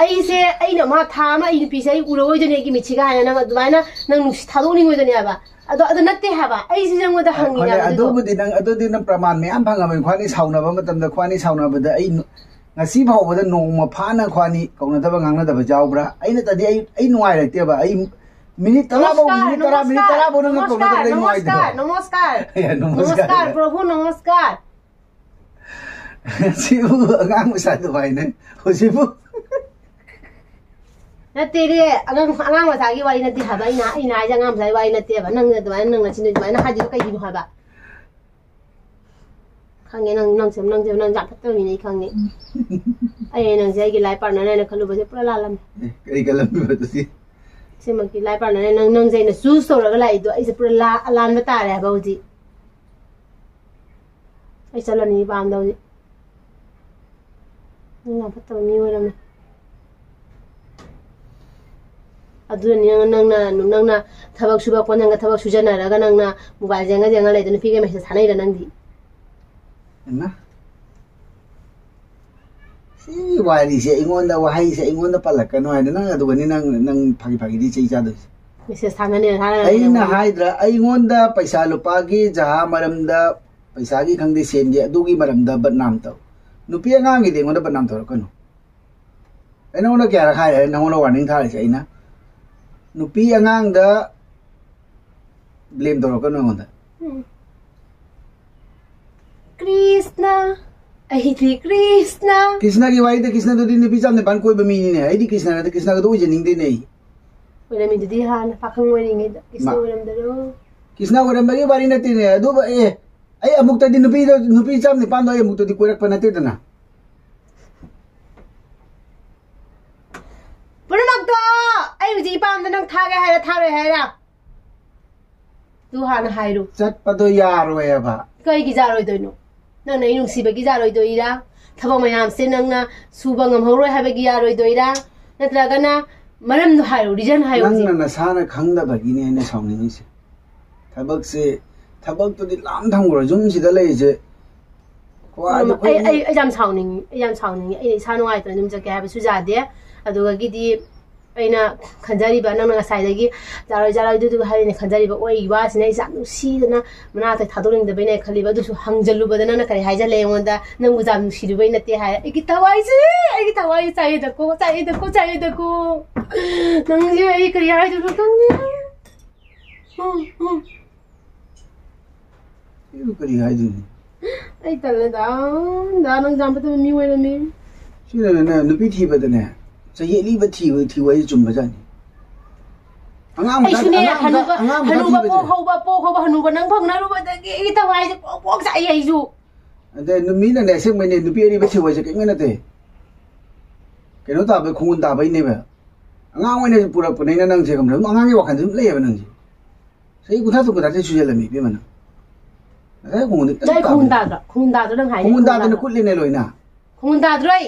ꯑꯩꯁꯦ, ꯑꯩꯅ ꯃꯥ ꯊꯥ ꯑꯃ ꯑꯩ ꯅꯨꯄꯤꯁꯦ ꯑꯩ ꯎꯔꯑꯣꯏꯗꯣꯏꯅꯦ ꯑꯩꯒꯤ ꯃꯤꯠꯁꯤꯒ ꯍꯥꯏꯅ ꯅꯪ ꯑꯗꯨꯃꯥꯏꯅ ꯅꯪ ꯅꯨꯡꯁꯤ ꯊꯥꯗꯣꯛꯅꯤꯡꯉꯣꯏꯗꯣꯏꯅꯦ ꯍꯥꯏꯕ꯫ ꯑꯗꯣ ꯑꯗꯨ ꯅꯠꯇꯦ ꯍꯥꯏꯕ꯫ ꯑꯩꯁꯦ ꯅꯪꯉꯣꯟꯗ ꯍꯪꯉꯤꯅꯦ ꯍꯣꯏꯅꯦ, ꯍꯥꯏꯕ ꯑꯗꯨꯗꯣ꯫ ꯑꯗꯨꯕꯨꯗꯤ ꯅꯪ ꯑꯗꯨꯗꯤ ꯅꯪ ꯄ꯭ꯔꯃꯥꯟ ꯃꯌꯥꯝ ꯐꯪꯉꯕꯅꯤ꯫ ꯈ꯭ꯋꯥꯅꯤ ꯁꯥꯎꯅꯕ ꯃꯇꯝꯗ, ꯈ꯭ꯋꯥꯅꯤ ꯁꯥꯎꯅꯕꯗ ꯑꯩ ꯅꯨ- ꯉꯁꯤ ꯐꯥꯎꯕꯗ ꯅꯣꯡꯃ ꯐꯥꯅ ꯈ꯭ꯋꯥꯅꯤ ꯀꯧꯅꯗꯕ ꯉꯥꯡꯅꯗꯕ ꯌꯥꯎꯕ꯭ꯔꯥ? ꯑꯩ ꯅꯠꯇꯗꯤ ꯑꯩ ꯑꯩ ꯅꯨꯡꯉꯥꯏꯔꯛꯇꯦꯕ꯫ ꯑꯩ ꯃꯤꯅꯤꯠ ꯇꯔꯥꯐꯧ, নমস্কার, মিনিট ꯇꯔꯥ, মিনিট নমস্কার, ꯇꯔꯥꯐꯧ ꯅꯪꯒ ꯀꯧꯅꯗꯕꯗ নমস্কার, ꯑꯩ ꯅꯨꯡꯉꯥꯏꯇꯦꯕ꯫ নমস্কার, নমস্কার। এ, নমস্কার। নমস্কার, প্রভু নমস্কার। ꯁꯤꯕꯨ ꯑꯉꯥꯡ ꯃꯆꯥ ꯑꯗꯨꯃꯥꯏꯅ ꯍꯧꯖꯤꯛꯄꯨ꯫ ꯅꯠꯇꯦꯅꯦ, ꯑꯉꯥꯡ ꯑꯉꯥꯡ ꯃꯆꯥꯒꯤ ꯋꯥꯔꯤ ꯅꯠꯇꯦ ꯍꯥꯏꯕ꯫ ꯑꯩꯅ ꯑꯩꯅ ꯍꯥꯏꯁꯦ ꯑꯉꯥꯡ ꯃꯆꯥꯒꯤ ꯋꯥꯔꯤ ꯅꯠꯇꯦꯕ꯫ ꯅꯪꯅ ꯑꯗꯨꯃꯥꯏꯅ ꯅꯪ ꯅꯆꯤꯟꯗꯣ ꯑꯗꯨꯃꯥꯏꯅ ꯍꯥꯏꯗꯣ ꯀꯩꯒꯤꯅꯣ ꯍꯥꯏꯕ? ꯈꯪꯉꯦ ꯅꯪ, ꯅꯪꯁꯦ ꯅꯪꯁꯦ ꯅꯪ ꯌꯥꯝ ꯐꯠꯇꯕ ꯃꯤꯅꯦ ꯑꯩ ꯈꯪꯉꯦ꯫ ꯑꯩ ꯅꯪꯁꯦ ꯑꯩꯒꯤ ꯂꯥꯏ ꯄꯥꯔꯠꯅꯔꯅꯦꯅ ꯈꯜꯂꯨꯕꯁꯦ ꯄꯨꯔꯥ ꯂꯥꯜꯂꯝꯃꯦ꯫ ꯑꯦ, ꯀꯔꯤ ꯀꯜꯂꯝꯃꯤꯕ ꯑꯗꯨꯗꯤ? ꯁꯤꯃꯛꯇꯤ ꯂꯥꯏ ꯄꯥꯔꯠꯅꯔꯅꯦ꯫ ꯅꯪ ꯅꯪꯁꯦ ꯑꯩꯅ ꯆꯨꯁ ꯇꯧꯔꯒ ꯂꯥꯛꯏꯗꯣ ꯑꯩꯁꯦ ꯄꯨꯔꯥ ꯂꯥ- ꯑꯂꯥꯟꯕ ꯇꯥꯔꯦ ꯍꯥꯏꯕ ꯍꯧꯖꯤꯛ꯫ ꯑꯩ ꯆꯠꯂꯅꯤ ꯏꯄꯥꯝꯗ ꯍꯧꯖꯤꯛ꯫ ꯅꯪ ꯌꯥꯝ ꯐꯠꯇꯕ ꯃꯤ ꯑꯣꯏꯔꯝꯃꯦ꯫ ꯑꯗꯨꯅꯅꯤ ꯅꯪ- ꯅꯪꯅ ꯅꯪꯅ ꯊꯕꯛ ꯁꯨꯕ ꯀꯣꯟꯖꯪꯒ ꯊꯕꯛ ꯁꯨꯖꯟꯅꯔꯒ ꯅꯪꯅ ꯃꯣꯕꯥꯏꯜ ꯌꯦꯡꯉ ꯌꯦꯡꯉ ꯂꯩꯗꯣ ꯅꯨꯄꯤꯒ ꯃꯦꯁꯦꯖ ꯊꯥꯅꯩꯔ ꯅꯪꯗꯤ? ꯏꯃꯥ, ꯁꯤ ꯋꯥꯔꯤꯁꯦ ꯑꯩꯉꯣꯟꯗ, ꯋꯥꯍꯩꯁꯦ ꯑꯩꯉꯣꯟꯗ ꯄꯜꯂꯛꯀꯅꯣ ꯍꯥꯏꯅ ꯅꯪ ꯑꯗꯨꯒꯅꯤ ꯅꯪ ꯅꯪ ꯐꯥꯒꯤ ꯐꯥꯒꯤꯗꯤ ꯆꯩ ꯆꯥꯗꯣꯏꯁꯦ꯫ ꯃꯦꯁꯦꯖ ꯊꯥꯅꯅꯦꯅ ꯊꯥꯅ ꯑꯩꯅ ꯍꯥꯏꯗ꯭ꯔꯥ, ꯑꯩꯉꯣꯟꯗ ꯄꯩꯁꯥ ꯂꯨꯄꯥꯒꯤ ꯖꯍꯥ ꯃꯔꯝꯗ, ꯄꯩꯁꯥꯒꯤ ꯈꯪꯗꯦ ꯁꯦꯟꯒꯤ ꯑꯗꯨꯒꯤ ꯃꯔꯝꯗ ꯕꯗꯅꯥꯝ ꯇꯧ꯫ ꯅꯨꯄꯤ ꯑꯉꯥꯡꯒꯤꯗꯤ ꯑꯩꯉꯣꯟꯗ ꯕꯗꯅꯥꯝ ꯇꯧꯔꯛꯀꯅꯨ꯫ ꯑꯩ ꯅꯉꯣꯟꯗ ꯀꯌꯥꯔꯛ ꯍꯥꯏꯔꯦ, ꯅꯉꯣꯟꯗ ꯋꯥꯔꯅꯤꯡ ꯊꯥꯔꯤꯁꯦ ꯑꯩꯅ? ꯅꯨꯄꯤ ꯑꯉꯥꯡꯗ ꯕ꯭ꯂꯦꯝ ꯇꯧꯔꯛꯀꯅꯨ ꯑꯩꯉꯣꯟꯗ꯫ ꯀ꯭ꯔꯤꯁꯅ꯫ ꯑꯩꯗꯤ ꯀ꯭ꯔꯤꯁꯅ꯫ ꯀ꯭ꯔꯤꯁꯅꯒꯤ ꯋꯥꯔꯤꯗ, ꯀ꯭ꯔꯤꯁꯅꯗꯨꯗꯤ ꯅꯨꯄꯤ ꯆꯥꯝ ꯅꯤꯄꯥꯟ ꯀꯣꯏꯕ ꯃꯤꯅꯤꯅꯦ꯫ ꯑꯩꯗꯤ ꯀ꯭ꯔꯤꯁꯅꯒꯗ, ꯀ꯭ꯔꯤꯁꯅꯒꯗ ꯑꯣꯏꯖꯅꯤꯡꯗꯦꯅꯦ ꯑꯩ꯫ ꯑꯣꯏꯔꯝꯃꯤꯗꯨꯗꯤ ꯍꯥꯟꯅ ꯄꯥꯈꯪ ꯑꯣꯏꯔꯤꯉꯩꯗ꯫ ꯀ꯭ꯔꯤꯁꯅ ꯃꯥ-, ꯑꯣꯏꯔꯝꯗꯔꯣ? ꯀ꯭ꯔꯤꯁꯅ ꯑꯣꯏꯔꯝꯕꯒꯤ ꯋꯥꯔꯤ ꯅꯠꯇꯦꯅꯦ꯫ ꯑꯗꯨꯕꯨ, ꯑꯦ, ꯑꯩ ꯑꯃꯨꯛꯇꯗꯤ ꯅꯨꯄꯤꯗꯣ, ꯅꯨꯄꯤ ꯆꯥꯝ ꯅꯤꯄꯥꯟꯗꯣ ꯑꯩ ꯑꯃꯨꯛꯇꯗꯤ ꯀꯣꯏꯔꯛꯄ ꯅꯠꯇꯦꯗꯅ꯫ ꯄꯨꯝꯅꯃꯛꯇꯣ ꯑꯩ ꯍꯧꯖꯤꯛ ꯏꯄꯥꯝꯗ ꯅꯪ ꯊꯥꯒꯦ ꯍꯥꯏꯔ ꯊꯥꯔꯣꯏ ꯍꯥꯏꯔ? ꯑꯗꯨ ꯍꯥꯟꯅ ꯍꯥꯏꯔꯨ꯫ ꯆꯠꯄꯗꯣ ꯌꯥꯔꯣꯏꯑꯕ꯫ ꯀꯩꯒꯤ ꯌꯥꯔꯣꯏꯗꯣꯏꯅꯣ? ꯅꯪꯅ ꯑꯩ ꯅꯨꯡꯁꯤꯕꯒꯤ ꯌꯥꯔꯣꯏꯗꯣꯏꯔꯥ? ꯊꯕꯛ ꯃꯌꯥꯝꯁꯦ ꯅꯪꯅ ꯁꯨꯕ ꯉꯝꯍꯧꯔꯣꯏ ꯍꯥꯏꯕꯒꯤ ꯌꯥꯔꯣꯏꯗꯣꯏꯔꯥ? ꯅꯠꯇ꯭ꯔꯒꯅ ꯃꯔꯝꯗꯣ ꯍꯥꯏꯔꯣ, reason ꯍꯥꯏꯔꯣ ꯍꯧꯖꯤꯛ꯫ ꯅꯪꯅ ꯅꯁꯥꯅ ꯈꯪꯗꯕꯒꯤꯅꯦ ꯑꯩꯅ ꯁꯥꯎꯅꯤꯡꯉꯤꯁꯦ꯫ ꯊꯕꯛꯁꯦ, ꯊꯕꯛꯇꯨꯗꯤ ꯂꯥꯝ ꯊꯝꯈ꯭ꯔꯣ, ꯌꯨꯝꯁꯤꯗ ꯂꯩꯔꯤꯁꯦ꯫ ꯈ꯭ꯋꯥꯏꯗꯒꯤ ꯎꯝ, ꯑꯩ, ꯑꯩꯈꯣꯏꯒꯤ ꯑꯩ, ꯑꯩ ꯌꯥꯝ ꯁꯥꯎꯅꯤꯡꯉꯤ, ꯑꯩ ꯌꯥꯝ ꯁꯥꯎꯅꯤꯡꯉꯤ꯫ ꯑꯩꯅ ꯏꯁꯥ ꯅꯨꯡꯉꯥꯏꯇꯅ ꯑꯗꯨꯝ ꯆꯠꯀꯦ ꯍꯥꯏꯕꯁꯨ ꯌꯥꯗꯦ꯫ ꯑꯗꯨꯗꯒꯤꯗꯤ ꯑꯩꯅ ꯈꯟꯖꯔꯤꯕ, ꯅꯪꯅ ꯉꯁꯥꯏꯗꯒꯤ "ꯌꯥꯔꯣꯏ, ꯌꯥꯔꯣꯏ, ꯑꯗꯨꯗꯨ" ꯍꯥꯏꯔꯤꯅꯦ ꯈꯟꯖꯔꯤꯕ, ꯑꯣꯏ ꯋꯥꯁꯤꯅ ꯑꯩꯁꯦ ꯌꯥꯝ ꯅꯨꯡꯁꯤꯗꯅ ꯃꯅꯥꯛꯇ ꯊꯥꯗꯣꯛꯅꯤꯡꯗꯕꯩꯅꯦ ꯈꯜꯂꯤꯕ꯫ ꯑꯗꯨꯁꯨ ꯍꯪꯖꯜꯂꯨꯕꯗ ꯅꯪꯅ ꯀꯔꯤ ꯍꯥꯏꯖꯜꯂꯦ ꯑꯩꯉꯣꯟꯗ? "ꯅꯪꯕꯨ ꯌꯥꯝ ꯅꯨꯡꯁꯤꯔꯨꯕꯩ ꯅꯠꯇꯦ" ꯍꯥꯏ꯫ ꯑꯩꯒꯤ ꯊꯋꯥꯏꯁꯦ, ꯑꯩꯒꯤ ꯊꯋꯥꯏꯁꯦ ꯆꯥꯛꯑꯦꯗꯀꯣ, ꯆꯥꯛꯑꯦꯗꯀꯣ, ꯆꯥꯛꯑꯦꯗꯀꯣ꯫ ꯅꯪꯁꯦ ꯑꯩ ꯀꯔꯤ ꯍꯥꯏꯗꯣꯏꯅꯣ ꯈꯪꯗꯦ꯫ ꯎꯝ, ꯎꯝ꯫ ꯑꯩꯕꯨ ꯀꯔꯤ ꯍꯥꯏꯗꯣꯏꯅꯣ? ꯑꯩ ꯇꯜꯂꯦꯗ꯫ ꯗꯥ, ꯅꯪ ꯌꯥꯝ ꯐꯠꯇꯕ ꯃꯤ ꯑꯣꯏꯔꯝꯃꯤ꯫ ꯁꯤꯅꯅꯦ, ꯅꯨꯄꯤ ꯊꯤꯕꯗꯅꯦ, ꯆꯍꯤ ꯑꯂꯤꯕ ꯊꯤꯕ, ꯊꯤꯕ ꯍꯥꯏꯁꯦ ꯆꯨꯝꯕꯖꯥꯠꯅꯤ꯫ ꯑꯉꯥꯡ ꯃꯆꯥ, ꯑꯩꯁꯨꯅꯦ, ꯑꯉꯥꯡ ꯃꯆꯥ, ꯍꯅꯨꯕ, ꯑꯉꯥꯡ ꯃꯆꯥ ꯍꯅꯨꯕ ꯊꯤꯕꯗꯅꯦ꯫ ꯄꯣꯛ ꯍꯧꯕ, ꯄꯣꯛ ꯍꯧꯕ ꯍꯅꯨꯕ ꯅꯪ ꯐꯪꯅꯔꯨꯕꯗꯒꯤ ꯑꯩꯒꯤ ꯊꯋꯥꯏꯁꯦ ꯄꯣꯛ ꯄꯣꯛ ꯆꯥꯛꯏ ꯑꯩꯁꯨ꯫ ꯑꯗꯩ ꯅꯨ-, ꯃꯤꯅꯅꯦ, ꯑꯁꯦꯡꯕꯩꯅꯦ, ꯅꯨꯄꯤ ꯑꯔꯤꯕ ꯊꯤꯕ ꯍꯥꯏꯁꯦ ꯀꯔꯤꯝ ꯅꯠꯇꯦ꯫ ꯀꯩꯅꯣ ꯇꯥꯕꯩ, ꯈꯣꯡꯒꯨꯟ ꯇꯥꯕꯩꯅꯦꯕ꯫ ꯑꯉꯥꯡ ꯑꯣꯏꯅ ꯄꯨꯔꯛꯄꯅꯤꯅ ꯅꯪꯁꯦ, ꯈꯪꯕ꯭ꯔꯥ? ꯑꯗꯨꯝ ꯑꯉꯥꯡꯒꯤ ꯋꯥꯈꯜꯗ ꯑꯗꯨꯝ ꯂꯩꯌꯦꯕ ꯅꯪꯁꯦ꯫ ꯆꯍꯤ ꯀꯨꯟꯊ꯭ꯔꯥ ꯇꯔꯨꯛ, ꯀꯨꯟꯊ꯭ꯔꯥ ꯇꯔꯦꯠ ꯁꯨꯖꯜꯂꯝꯃꯤ, ꯏꯕꯦꯝꯃ, ꯅꯪ꯫ ꯉꯁꯥꯏ ꯈꯣꯡꯒꯨꯟꯗꯤ ꯅꯪ ꯈꯣꯡꯒꯨꯟ ꯇꯥꯕꯅꯤ꯫ ꯇꯥꯗ꯭ꯔꯣ? ꯈꯣꯡꯒꯨꯟ ꯇꯥꯗ꯭ꯔꯣ ꯅꯪ ꯍꯥꯏꯁꯦ? ꯈꯣꯡꯒꯨꯟ ꯈꯣꯡꯒꯨꯟ ꯇꯥꯗ꯭ꯔꯣ? ꯇꯥꯗꯅ ꯀꯨꯠꯂꯤꯅꯦ ꯂꯣꯏꯅ꯫ ꯈꯣꯡꯒꯨꯟ ꯇꯥꯗ꯭ꯔꯣ ꯑꯩ?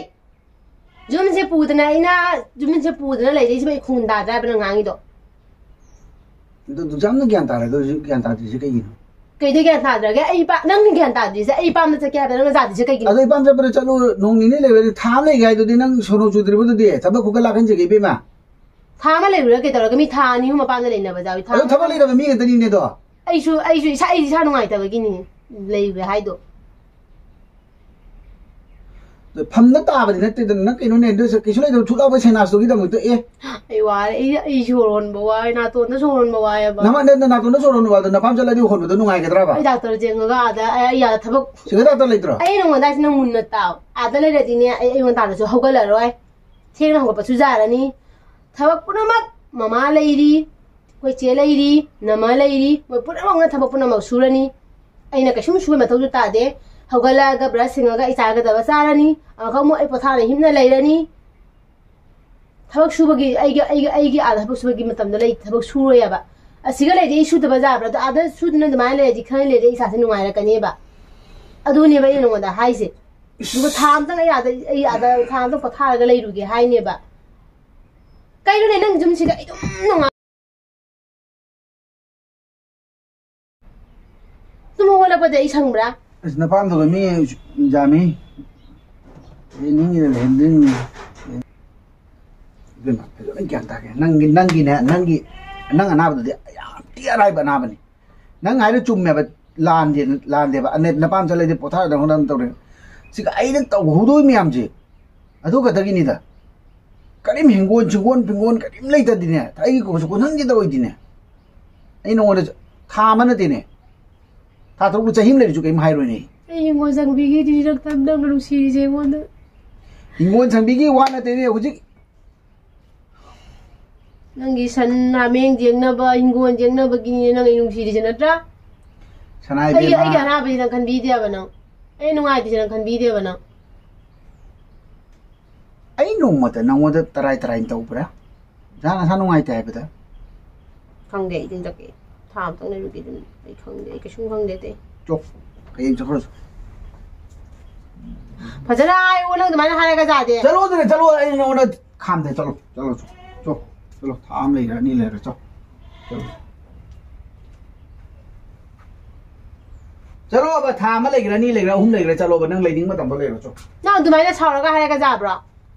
ꯌꯨꯝꯁꯦ ꯄꯨꯗꯅ ꯑꯩꯅ, ꯌꯨꯝꯁꯦ ꯄꯨꯗꯅ ꯂꯩꯔꯛꯏꯁꯤꯕꯨ ꯑꯩ ꯈꯣꯡꯒꯨꯟ ꯇꯥꯗ꯭ꯔꯥ ꯍꯥꯏꯕ ꯅꯪ ꯉꯥꯡꯉꯤꯗꯣ? ꯑꯗꯨ ꯑꯗꯨꯛ ꯌꯥꯝꯅ ꯒ꯭ꯌꯥꯟ ꯇꯥꯔꯒ ꯍꯧꯖꯤꯛ ꯒ꯭ꯌꯥꯟ ꯇꯥꯗ꯭ꯔꯤꯁꯦ ꯀꯩꯒꯤꯅꯣ? ꯀꯩꯗ ꯒ꯭ꯌꯥꯟ ꯇꯥꯗ꯭ꯔꯒꯦ? ꯑꯩ ꯄꯥ-, ꯅꯪꯅ ꯒ꯭ꯌꯥꯟ ꯇꯥꯗ꯭ꯔꯤꯁꯦ, ꯑꯩ ꯄꯥꯝꯅ ꯆꯠꯀꯦ ꯍꯥꯏꯕꯗ ꯅꯪꯅ ꯌꯥꯗ꯭ꯔꯤꯁꯦ ꯀꯩꯒꯤꯅꯣ? ꯑꯗꯣ ꯏꯄꯥꯝ ꯆꯠꯄꯗ ꯆꯠꯂꯨ, ꯅꯣꯡ ꯅꯤꯅꯤ ꯂꯩꯕꯗꯤ, ꯊꯥ ꯑꯃ ꯂꯩꯒꯦ ꯍꯥꯏꯗꯨꯗꯤ ꯅꯪ ꯁꯣꯅꯣ ꯆꯨꯗ꯭ꯔꯤꯕꯗꯨꯗꯤ? ꯊꯕꯛ ꯈꯨꯀꯟ ꯂꯥꯛꯀꯟꯁꯦ ꯏꯕꯦꯝꯃ꯫ ꯊꯥ ꯑꯃ ꯂꯩꯔꯨꯔ ꯀꯩꯗꯧꯔꯒꯦ? ꯃꯤ ꯊꯥ ꯑꯅꯤ ꯑꯍꯨꯝ ꯃꯄꯥꯟꯗ ꯂꯩꯅꯕ ꯌꯥꯎꯏ꯫ ꯊꯥ ꯑꯗꯣ ꯑꯃ ꯊꯕꯛ ꯂꯩꯇꯕ ꯃꯤ ꯉꯥꯛꯇꯅꯤꯅꯦ ꯑꯗꯣ꯫ ꯑꯩꯁꯨ, ꯑꯩꯁꯨ ꯏꯁꯥ, ꯑꯩ ꯏꯁꯥ ꯅꯨꯡꯉꯥꯏꯇꯕꯒꯤꯅꯤ ꯂꯩꯔꯨꯔꯦ ꯍꯥꯏꯗꯣ꯫ ꯐꯝꯅ ꯇꯥꯕꯗꯤ ꯅꯠꯇꯦꯗꯅ, ꯅꯪ ꯀꯩꯅꯣꯅꯦ, ꯑꯗꯨꯁꯨ ꯀꯩꯁꯨ ꯂꯩꯇꯕ ꯊꯨꯠ ꯂꯥꯎꯕ ꯁꯦꯅꯥꯁꯇꯨꯒꯤꯗꯃꯛꯇ꯫ ꯑꯦ, ꯑꯩ ꯋꯥꯔꯦ꯫ ꯑꯩ, ꯑꯩ ꯁꯣꯔ ꯍꯣꯟꯕ ꯋꯥꯏ, ꯅꯥꯇꯣꯟꯗ ꯁꯣꯔ ꯍꯣꯟꯕ ꯋꯥꯏꯑꯦꯕ꯫ ꯅꯃ-, ꯅ-, ꯅ-, ꯅꯥꯇꯣꯟꯗ ꯁꯣꯔ ꯍꯣꯟꯕ ꯋꯥꯗꯣ ꯅꯄꯥꯝ ꯆꯠꯂꯗꯤ ꯍꯣꯟꯕꯗꯣ ꯅꯨꯡꯉꯥꯏꯒꯗ꯭ꯔꯕ? ꯑꯩ ꯗꯥꯛꯇꯔ ꯌꯦꯡꯉꯒ ꯑꯥꯗ, ꯑꯩ ꯑꯥꯗ ꯊꯕꯛ ꯁꯤꯒ ꯗꯥꯛꯇꯔ ꯂꯩꯇ꯭ꯔꯣ? ꯑꯩ ꯅꯉꯣꯟꯗ ꯍꯥꯏꯁꯤ, ꯅꯪ ꯃꯨꯟꯅ ꯇꯥꯎ꯫ ꯑꯥꯗ ꯂꯩꯔꯗꯤꯅꯦ, ꯑꯩ, ꯑꯩꯉꯣꯟꯗ ꯇꯥꯔꯁꯨ ꯍꯧꯒꯠꯂꯔꯣꯏ꯫ ꯊꯦꯡꯅ ꯍꯧꯒꯠꯄꯁꯨ ꯌꯥꯔꯅꯤ꯫ ꯊꯕꯛ ꯄꯨꯝꯅꯃꯛ ꯃꯃꯥ ꯂꯩꯔꯤ, ꯑꯩꯈꯣꯏ ꯆꯦ ꯂꯩꯔꯤ, ꯅꯃ ꯂꯩꯔꯤ, ꯃꯣꯏ ꯄꯨꯝꯅꯃꯛꯅ ꯊꯕꯛ ꯄꯨꯝꯅꯃꯛ ꯁꯨꯔꯅꯤ꯫ ꯑꯩꯅ ꯀꯩꯁꯨꯝ ꯁꯨꯕ ꯃꯊꯧꯁꯨ ꯇꯥꯗꯦ꯫ ꯍꯧꯒꯠꯂꯛꯑꯒ ꯕ꯭ꯔꯁ ꯁꯤꯡꯉꯒ ꯑꯩ ꯆꯥꯒꯗꯕ ꯆꯥꯔꯅꯤ꯫ ꯑꯃꯨꯛꯀ ꯑꯃꯨꯛ ꯑꯩ ꯄꯣꯊꯥꯅ ꯍꯤꯞꯅ ꯂꯩꯔꯅꯤ꯫ ꯊꯕꯛ ꯁꯨꯕꯒꯤ ꯑꯩꯒꯤ, ꯑꯩꯒꯤ, ꯑꯩꯒꯤ ꯑꯥꯗ ꯊꯕꯛ ꯁꯨꯕꯒꯤ ꯃꯇꯝꯗꯣ ꯂꯩ, ꯊꯕꯛ ꯁꯨꯔꯣꯏ ꯍꯥꯏꯕ꯫ ꯑꯁꯤꯒ ꯂꯩꯔꯗꯤ ꯑꯩ ꯁꯨꯗꯕ ꯌꯥꯕ꯭ꯔꯥ? ꯑꯗꯣ ꯑꯥꯗ ꯁꯨꯗꯅ ꯑꯗꯨꯃꯥꯏꯅ ꯂꯩꯔꯗꯤ ꯈꯔ ꯂꯩꯔꯗꯤ ꯑꯩ ꯏꯁꯥꯁꯦ ꯅꯨꯡꯉꯥꯏꯔꯛꯀꯅꯦꯕ꯫ ꯑꯗꯨꯅꯦꯕ ꯑꯩꯅ ꯅꯉꯣꯟꯗ ꯍꯥꯏꯁꯦ꯫ ꯑꯗꯨꯒ ꯊꯥ ꯑꯃꯇꯪ ꯑꯩ ꯑꯥꯗ, ꯑꯩ ꯑꯥꯗ ꯊꯥ ꯑꯃꯇꯪ ꯄꯣꯊꯥꯔꯒ ꯂꯩꯔꯨꯒꯦ ꯍꯥꯏꯅꯦꯕ꯫ ꯀꯩꯅꯣꯅꯦ, ꯅꯪ ꯌꯨꯝꯁꯤꯗ ꯑꯩ ꯑꯗꯨꯝ ꯅꯨꯡꯉꯥꯏ-, ꯇꯨꯝ ꯍꯧꯒꯠꯂꯛꯄꯗ ꯑꯩ ꯁꯪꯕ꯭ꯔꯥ? ꯑꯁ, ꯅꯄꯥꯝꯗꯨꯒ ꯃꯤ ꯌꯥꯝꯃꯤ꯫ ꯑꯦ, ꯅꯤꯡꯉꯤꯗ ꯂꯩꯍꯟꯗꯣꯏꯅꯤ꯫ ꯏꯕꯦꯝꯃ, ꯐꯖꯅ ꯒ꯭ꯌꯥꯟ ꯇꯥꯒꯦ꯫ ꯅꯪꯒꯤ, ꯅꯪꯒꯤꯅꯦ, ꯅꯪꯒꯤ, ꯅꯪ ꯑꯅꯥꯕꯗꯨꯗꯤ ꯌꯥꯝ ꯊꯤ ꯑꯔꯥꯏꯕ ꯑꯅꯥꯕꯅꯤ꯫ ꯅꯪ ꯍꯥꯏꯔ ꯆꯨꯝꯃꯦꯕ, ꯂꯥꯟꯗꯦ, ꯂꯥꯟꯗꯦꯕ꯫ ꯑꯅꯦ-, ꯅꯄꯥꯝ ꯆꯠꯂꯗꯤ ꯄꯣꯊꯥꯔꯗꯧꯅ ꯑꯗꯨꯝ ꯇꯧꯔꯦ꯫ ꯁꯤꯒ ꯑꯩꯅ ꯇꯧꯍꯧꯗꯣꯏ ꯃꯌꯥꯝꯁꯦ ꯑꯗꯨ ꯈꯛꯇꯒꯤꯅꯤꯗ꯫ ꯀꯔꯤꯝ ꯍꯤꯡꯒꯣꯟ ꯁꯤꯡꯒꯣꯟ ꯄꯤꯡꯒꯣꯟ ꯀꯔꯤꯝ ꯂꯩꯇꯗꯤꯅꯦ, ꯑꯩꯒꯤ ꯀꯣꯟꯁꯨ ꯀꯣꯟꯍꯟꯒꯦ ꯇꯧꯔꯣꯏꯗꯤꯅꯦ꯫ ꯑꯩ ꯅꯉꯣꯟꯗ ꯊꯥ ꯑꯃ ꯅꯠꯇꯦꯅꯦ, ꯊꯥ ꯇꯔꯨꯛ ꯆꯍꯤ ꯑꯃ ꯂꯩꯔꯁꯨ ꯀꯔꯤꯝ ꯍꯥꯏꯔꯣꯏꯅꯦ꯫ ꯑꯩ ꯍꯤꯡꯒꯣꯜ ꯆꯪꯕꯤꯒꯤꯗꯤ ꯅꯪ-, ꯅꯪꯅ ꯅꯨꯡꯁꯤꯔꯤꯁꯦ ꯑꯩꯉꯣꯟꯗ꯫ ꯍꯤꯡꯒꯣꯜ ꯁꯪꯕꯤꯒꯤ ꯋꯥ ꯅꯠꯇꯦꯅꯦ ꯍꯧꯖꯤꯛ꯫ ꯅꯪꯒꯤ ꯁꯟ ꯍꯥꯃꯦꯡ ꯌꯦꯡꯅꯕ, ꯍꯤꯡꯒꯣꯜ ꯌꯦꯡꯅꯕꯒꯤꯅꯦ ꯅꯪ ꯑꯩ ꯅꯨꯡꯁꯤꯔꯤꯁꯦ ꯅꯠꯇ꯭ꯔꯥ? ꯁꯅꯥ ꯑꯩꯒꯤ, ꯏꯕꯦꯝꯃ꯫ ꯑꯩꯒꯤ ꯑꯅꯥꯕꯁꯤ ꯅꯪ ꯈꯟꯕꯤꯗꯦꯕ ꯅꯪ꯫ ꯑꯩ ꯅꯨꯡꯉꯥꯏꯇ꯭ꯔꯤꯁꯦ ꯅꯪ ꯈꯟꯕꯤꯗꯦꯕ ꯅꯪ꯫ ꯑꯩ ꯅꯣꯡꯃꯇ ꯅꯪꯉꯣꯟꯗ ꯇꯔꯥꯏ ꯇꯔꯥꯏꯅ ꯇꯧꯕ꯭ꯔꯥ? ꯅꯁꯥ, ꯅꯁꯥ ꯅꯨꯡꯉꯥꯏꯇꯦ ꯍꯥꯏꯕꯗ? ꯈꯪꯗꯦ, ꯑꯩ ꯑꯗꯨꯝ ꯆꯠꯀꯦ꯫ ꯊꯥ ꯑꯃꯇꯪ ꯂꯩꯔꯨꯒꯦ ꯑꯗꯨꯝ꯫ ꯑꯩ ꯈꯪꯗꯦ, ꯑꯩ ꯀꯩꯁꯨꯝ ꯈꯪꯗꯦ ꯑꯇꯩ꯫ ꯆꯣ, ꯍꯌꯦꯡ ꯆꯠꯈ꯭ꯔꯁꯤ꯫ ꯐꯖꯅ ꯍꯥꯏꯌꯨ, ꯅꯪ ꯑꯗꯨꯃꯥꯏꯅ ꯍꯥꯏꯔꯒ ꯌꯥꯗꯦ꯫ ꯆꯠꯂꯣꯗꯅ, ꯆꯠꯂꯣ, ꯑꯩ ꯅꯉꯣꯟꯗ ꯈꯥꯝꯗꯦ, ꯆꯠꯂꯣ, ꯆꯠꯂꯣ, ꯆꯣ, ꯆꯣ, ꯆꯠꯂꯣ, ꯊꯥ ꯑꯃ ꯂꯩꯒꯦꯔꯥ, ꯑꯅꯤ ꯂꯩꯒꯦꯔꯥ, ꯆꯣ, ꯆꯠꯂꯣ꯫ ꯆꯠꯂꯣꯕ, ꯊꯥ ꯑꯃ ꯂꯩꯒꯦꯔꯥ, ꯑꯅꯤ ꯂꯩꯒꯦꯔꯥ, ꯑꯍꯨꯝ ꯂꯩꯒꯦꯔꯥ, ꯆꯠꯂꯣꯕ, ꯅꯪ ꯂꯩꯅꯤꯡꯕ ꯃꯇꯝꯗ ꯂꯩꯔꯣ, ꯆꯣ꯫ ꯅꯪ ꯑꯗꯨꯃꯥꯏꯅ ꯁꯥꯎꯔꯒ ꯍꯥꯏꯔꯒ ꯌꯥꯕ꯭ꯔꯣ?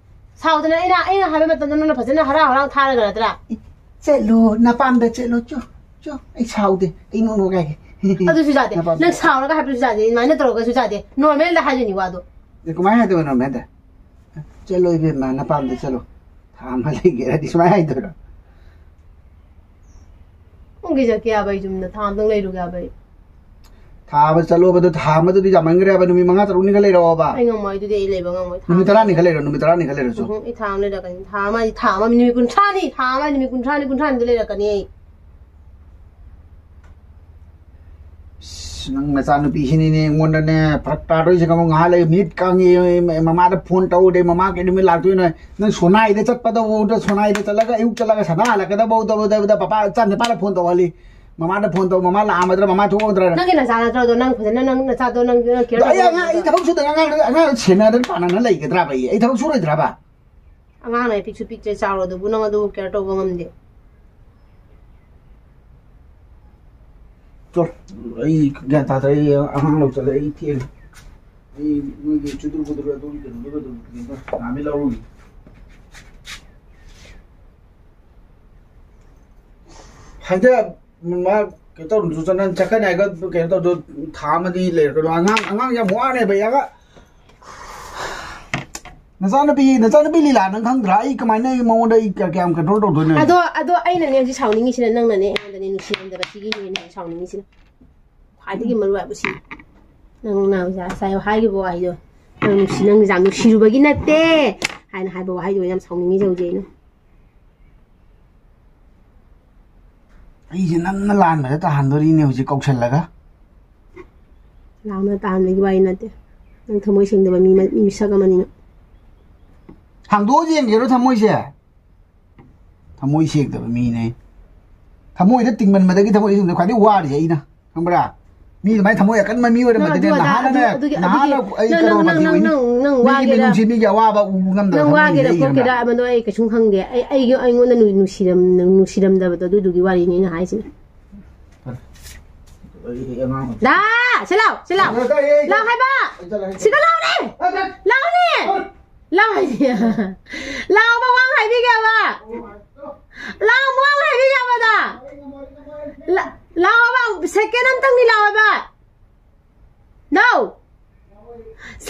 ꯁꯥꯎꯗꯅ ꯑꯩꯅ, ꯑꯩꯅ ꯍꯥꯏꯕ ꯃꯇꯝꯗ ꯅꯪꯅ ꯐꯖꯅ ꯍꯔꯥꯎ ꯍꯔꯥꯎ ꯊꯥꯔꯒ ꯅꯠꯇ꯭ꯔꯥ? ꯆꯠꯂꯣ, ꯅꯄꯥꯝꯗ ꯆꯠꯂꯣ, ꯆꯣ, ꯆꯣ, ꯑꯩ ꯁꯥꯎꯗꯦ, ꯑꯩ ꯅꯣꯛ ꯅꯣꯛ ꯍꯥꯏꯒꯦ꯫ ꯑꯗꯨꯁꯨ ꯌꯥꯗꯦ꯫ ꯅꯄꯥꯝꯗ꯫ ꯅꯪ ꯁꯥꯎꯔꯒ ꯍꯥꯏꯕꯁꯨ ꯌꯥꯗꯦ, ꯑꯗꯨꯃꯥꯏꯅ ꯇꯧꯔꯒꯁꯨ ꯌꯥꯗꯦ, ꯅꯣꯔꯃꯦꯜꯗ ꯍꯥꯏꯗꯣꯏꯅꯤ ꯋꯥꯗꯣ꯫ ꯑꯦ, ꯀꯃꯥꯏꯅ ꯍꯥꯏꯗꯣꯏꯅꯣ ꯃꯦꯗ? "ꯆꯠꯂꯣ ꯏꯕꯦꯝꯃ, ꯅꯄꯥꯝꯗ ꯆꯠꯂꯣ, ꯊꯥ ꯑꯃ ꯂꯩꯒꯦꯔꯗꯤ", ꯁꯨꯃꯥꯏꯅ ꯍꯥꯏꯗꯣꯏꯔꯣ? ꯈꯣꯡꯒꯤ ꯆꯠꯀꯦ ꯍꯥꯏꯕ ꯑꯩ ꯌꯨꯝꯗ ꯊꯥ ꯑꯃꯇꯪ ꯂꯩꯔꯨꯒꯦ ꯍꯥꯏꯕ ꯑꯩ꯫ ꯊꯥ ꯑꯃ ꯆꯠꯂꯣꯕꯗꯣ, ꯊꯥ ꯑꯃꯗꯨꯗꯤ ꯌꯥꯝꯃꯟꯈ꯭ꯔꯦꯕ꯫ ꯅꯨꯃꯤꯠ ꯃꯉꯥ ꯇꯔꯨꯛꯅꯤ ꯈꯔ ꯂꯩꯔꯛꯑꯣꯕ꯫ ꯑꯩ ꯉꯝꯃꯣꯏ ꯑꯗꯨꯗꯤ, ꯑꯩ ꯂꯩꯕ ꯉꯝꯃꯣꯏ꯫ ꯊꯥ ꯅꯨꯃꯤꯠ ꯑꯃ ꯇꯔꯥꯅꯤ ꯈꯔ ꯂꯩꯔꯣ, ꯅꯨꯃꯤꯠ ꯇꯔꯥꯅꯤ ꯈꯔ ꯂꯩꯔꯁꯨ꯫ ꯎꯝ, ꯑꯩ ꯊꯥ ꯑꯃ ꯂꯩꯔꯛꯀꯅꯤ꯫ ꯊꯥ ꯑꯃ ꯍꯥꯏꯗꯤ ꯊꯥ ꯑꯃ ꯅꯨꯃꯤꯠ ꯀꯨꯟꯊ꯭ꯔꯥꯅꯤ, ꯊꯥ ꯑꯃ ꯍꯥꯏꯗꯤ ꯅꯨꯃꯤꯠ ꯀꯨꯟꯊ꯭ꯔꯥꯅꯤ, ꯀꯨꯟꯊ꯭ꯔꯥꯅꯤꯗ ꯂꯩꯔꯛꯀꯅꯤ ꯑꯩ꯫ ꯑꯁ, ꯅꯪ ꯅꯆꯥꯅꯨꯄꯤꯁꯤꯅꯤꯅꯦ ꯑꯩꯉꯣꯟꯗꯅꯦ ꯐꯔꯛ ꯇꯥꯗꯣꯏꯁꯦ ꯈꯪꯉꯨ꯫ ꯉꯥꯏꯍꯥꯛ ꯂꯩ ꯃꯤꯠ ꯀꯪꯉꯦ, ꯃꯃꯥꯗ ꯐꯣꯟ ꯇꯧꯗꯦ, ꯃꯃꯥ ꯀꯩ ꯅꯨꯃꯤꯠ ꯂꯥꯛꯇꯣꯏꯅꯣ? ꯅꯪ ꯁꯣꯅꯥꯏꯗ ꯆꯠꯄꯗꯕꯨ, ꯁꯣꯅꯥꯏꯗ ꯆꯠꯂꯒ ꯑꯌꯨꯛ ꯆꯠꯂꯒ ꯁꯅꯥ ꯍꯜꯂꯛꯀꯗꯕ ꯇꯧꯕꯗ ꯄꯄꯥ ꯆꯥꯟꯅꯄꯥꯗ ꯐꯣꯟ ꯇꯧꯍꯜꯂꯤ꯫ ꯃꯃꯥꯗ ꯐꯣꯟ ꯇꯧ, ꯃꯃꯥ ꯂꯥꯛꯑꯝꯃꯗ꯭ꯔꯥ, ꯃꯃꯥ ꯊꯣꯛꯑꯝꯗ꯭ꯔꯥ? ꯅꯪꯒꯤ ꯅꯆꯥ ꯅꯠꯇ꯭ꯔꯣ ꯑꯗꯣ? ꯅꯪ ꯐꯖꯅ ꯅꯪ ꯅꯆꯥꯗꯣ ꯅꯪ ꯅꯪ care ꯑꯗꯣ ꯑꯩ ꯑꯉꯥꯡ, ꯑꯩ ꯇꯧꯕ ꯊꯕꯛ ꯁꯨꯗꯅ ꯑꯉꯥꯡ, ꯑꯉꯥꯡ ꯁꯦꯟꯅꯗꯅ ꯄꯥꯟꯅꯅ ꯂꯩꯒꯗ꯭ꯔꯕ ꯑꯩ? ꯑꯩ ꯊꯕꯛ ꯁꯨꯔꯣꯏꯗ꯭ꯔꯕ? ꯑꯉꯥꯡꯅ ꯄꯤꯛꯁꯨ ꯄꯤꯛꯇ꯭ꯔꯦ, ꯆꯥꯎꯔꯗꯨꯕꯨ ꯅꯪ ꯑꯗꯨꯕꯨ care ꯇꯧꯕ ꯉꯝꯗꯦ꯫ ꯆꯣ, ꯑꯩ ꯒ꯭ꯌꯥꯟ ꯇꯥꯗ꯭ꯔꯦ꯫ ꯑꯩ ꯑꯉꯥꯡ ꯂꯧ ꯆꯠꯂꯦ, ꯑꯩ ꯊꯦꯡꯉꯦ꯫ ꯑꯩ ꯅꯣꯏꯒꯤ ꯆꯨꯗꯨꯔ ꯈꯨꯗꯨꯔ ꯑꯗꯨꯝ ꯀꯩꯅꯣꯗꯨꯔ ꯑꯗꯨꯝ ꯀꯩꯅꯣ ꯇꯧ-, ꯉꯥꯃꯤ ꯂꯧꯔꯨꯒꯦ꯫ ꯍꯟꯗꯛ ꯃꯥ ꯀꯩꯅꯣ ꯇꯧꯔꯨꯅꯨ, ꯆꯠꯅ ꯆꯠꯀꯅꯤ ꯍꯥꯏꯔꯒ ꯀꯩꯅꯣ ꯇꯧꯗꯣ, ꯊꯥ ꯑꯃꯗꯤ ꯂꯩꯔꯛꯀꯅꯨ꯫ ꯑꯉꯥꯡ, ꯑꯉꯥꯡ ꯌꯥꯝ ꯋꯥꯅꯦꯕ, ꯌꯥꯒ꯫ ꯅꯆꯥꯅꯨꯄꯤ, ꯅꯆꯥꯅꯨꯄꯤ ꯂꯤꯂꯥ ꯅꯪ ꯈꯪꯗ꯭ꯔꯥ? ꯑꯩ ꯀꯃꯥꯏꯅ ꯑꯩ ꯃꯉꯣꯟꯗ ꯑꯩ ꯀ-, ꯀꯌꯥꯝ control ꯇꯧꯗꯣꯏꯅꯣ? ꯑꯗꯣ, ꯑꯗꯣ ꯑꯩꯅꯅꯦ ꯍꯧꯖꯤꯛ ꯁꯥꯎꯅꯤꯡꯉꯤꯁꯤꯅ ꯅꯪꯅꯅꯦ ꯑꯩꯉꯣꯟꯗ ꯅꯨꯡꯁꯤꯔꯝꯗꯕ ꯁꯤꯒꯤꯅꯦ ꯑꯩꯅ ꯍꯧꯖꯤꯛ ꯁꯥꯎꯅꯤꯡꯉꯤꯁꯤꯅ꯫ ꯈ꯭ꯋꯥꯏꯗꯒꯤ ꯃꯔꯨ ꯑꯣꯏꯕ ꯁꯤ꯫ ꯅꯪꯅ ꯉꯁꯥꯏ ꯍꯥꯏꯈꯤꯕ ꯋꯥꯍꯩꯗꯣ, "ꯅꯪ ꯅꯨꯡꯁꯤ-, ꯅꯪ ꯌꯥꯝ ꯅꯨꯡꯁꯤꯔꯨꯕꯒꯤ ꯅꯠꯇꯦ" ꯍꯥꯏꯅ ꯍꯥꯏꯕ ꯋꯥꯍꯩꯗꯣ ꯌꯥꯝ ꯁꯥꯎꯅꯤꯡꯉꯤꯁꯦ ꯍꯧꯖꯤꯛ ꯑꯩꯅ꯫ ꯑꯩꯁꯦ ꯅꯝꯅ ꯂꯥꯟꯕꯗ ꯇꯥꯍꯟꯗꯣꯔꯤꯅꯦ ꯍꯧꯖꯤꯛ ꯀꯧꯁꯜꯂꯒ꯫ ꯂꯥꯟꯕꯗ ꯇꯥꯍꯟꯕꯒꯤ ꯋꯥꯔꯤ ꯅꯠꯇꯦ꯫ ꯅꯪ ꯊꯃꯣꯏ ꯁꯦꯡꯗꯕ ꯃꯤ, ꯃꯤ ꯃꯤꯁꯛ ꯑꯃꯅꯤꯅ꯫ ꯍꯥꯡꯗꯣꯛꯑ ꯌꯦꯡꯒꯦꯔꯣ ꯊꯃꯣꯏꯁꯦ? ꯊꯃꯣꯏ ꯁꯦꯡꯗꯕ ꯃꯤꯅꯦ꯫ ꯊꯃꯣꯏꯗ ꯇꯤꯡꯃꯟꯕꯗꯒꯤ ꯊꯃꯣꯏ ꯁꯦꯡꯗꯕ ꯈ꯭ꯋꯥꯏꯗꯒꯤ ꯋꯥꯔꯤꯁꯦ ꯑꯩꯅ, ꯈꯪꯕ꯭ꯔꯥ? ꯃꯤ ꯑꯗꯨꯃꯥꯏꯅ ꯊꯃꯣꯏ ꯑꯀꯟꯕ ꯃꯤ ꯅꯪ ꯑꯣꯏꯔꯝꯃꯗꯤꯅꯦ, ꯑꯗꯨ ꯑꯗꯥ, ꯅꯍꯥꯟꯅꯅꯦ, ꯑꯗꯨ, ꯑꯗꯨꯒꯤ, ꯅꯍꯥꯟꯅ ꯑꯗꯨꯒꯤ, ꯑꯩ ꯅꯪ, ꯅꯪ, ꯀꯔꯣꯔꯄꯇꯤ ꯅꯪ, ꯑꯣꯏꯅꯤ꯫ ꯅꯪ, ꯅꯪ ꯃꯤꯒꯤ ꯋꯥꯒꯦꯔꯥ, ꯃꯤꯅꯨꯡꯁꯤ, ꯃꯤꯒꯤ ꯑꯋꯥꯕ ꯎꯕ ꯉꯝꯗꯕ ꯅꯪ ꯊꯃꯣꯏꯁꯦ ꯋꯥꯒꯦꯔꯥ ꯑꯩ ꯈꯪꯕ꯭ꯔꯥ? ꯈꯣꯠꯀꯦꯔꯥ ꯑꯃꯗꯣ ꯑꯩ ꯀꯩꯁꯨꯝ ꯈꯪꯗꯦ꯫ ꯑꯩ, ꯑꯩꯒꯤ, ꯑꯩꯉꯣꯟꯗ ꯅꯨ-, ꯅꯨꯡꯁꯤꯔꯝ-, ꯅꯨꯡꯁꯤꯔꯝꯗꯕꯗꯣ ꯑꯗꯨꯗꯨꯒꯤ ꯋꯥꯔꯤꯅꯤ ꯑꯩꯅ ꯍꯥꯏꯁꯤꯅ꯫ ꯐꯔꯦ꯫ ꯑꯩ, ꯑꯩ ꯑꯉꯥꯡ ꯑꯃ ꯗꯥ! ꯁꯤ ꯂꯥꯎ, ꯁꯤ ꯂꯥꯎ꯫ ꯑꯩ ꯆꯠꯂꯦ, ꯑꯩ ꯂꯥꯎ ꯍꯥꯏꯕ! ꯑꯩ ꯆꯠꯂꯦ, ꯑꯩ ꯁꯤꯗ ꯂꯥꯎꯅꯦ! ꯆꯠꯂꯦ꯫ ꯂꯥꯎꯅꯦ! ꯑꯩ ꯂꯥꯎ ꯍꯥꯏꯗꯤ꯫ ꯂꯥꯎꯕ ꯋꯥ ꯍꯥꯏꯕꯤꯒꯦꯕ! ꯂꯥꯎꯕ ꯋꯥ ꯍꯥꯏꯕꯤꯒꯦꯕꯗ! ꯂꯥ-, ꯂꯥꯎꯕ! Second ꯑꯝꯇꯪꯗꯤ ꯂꯥꯎꯕ! No!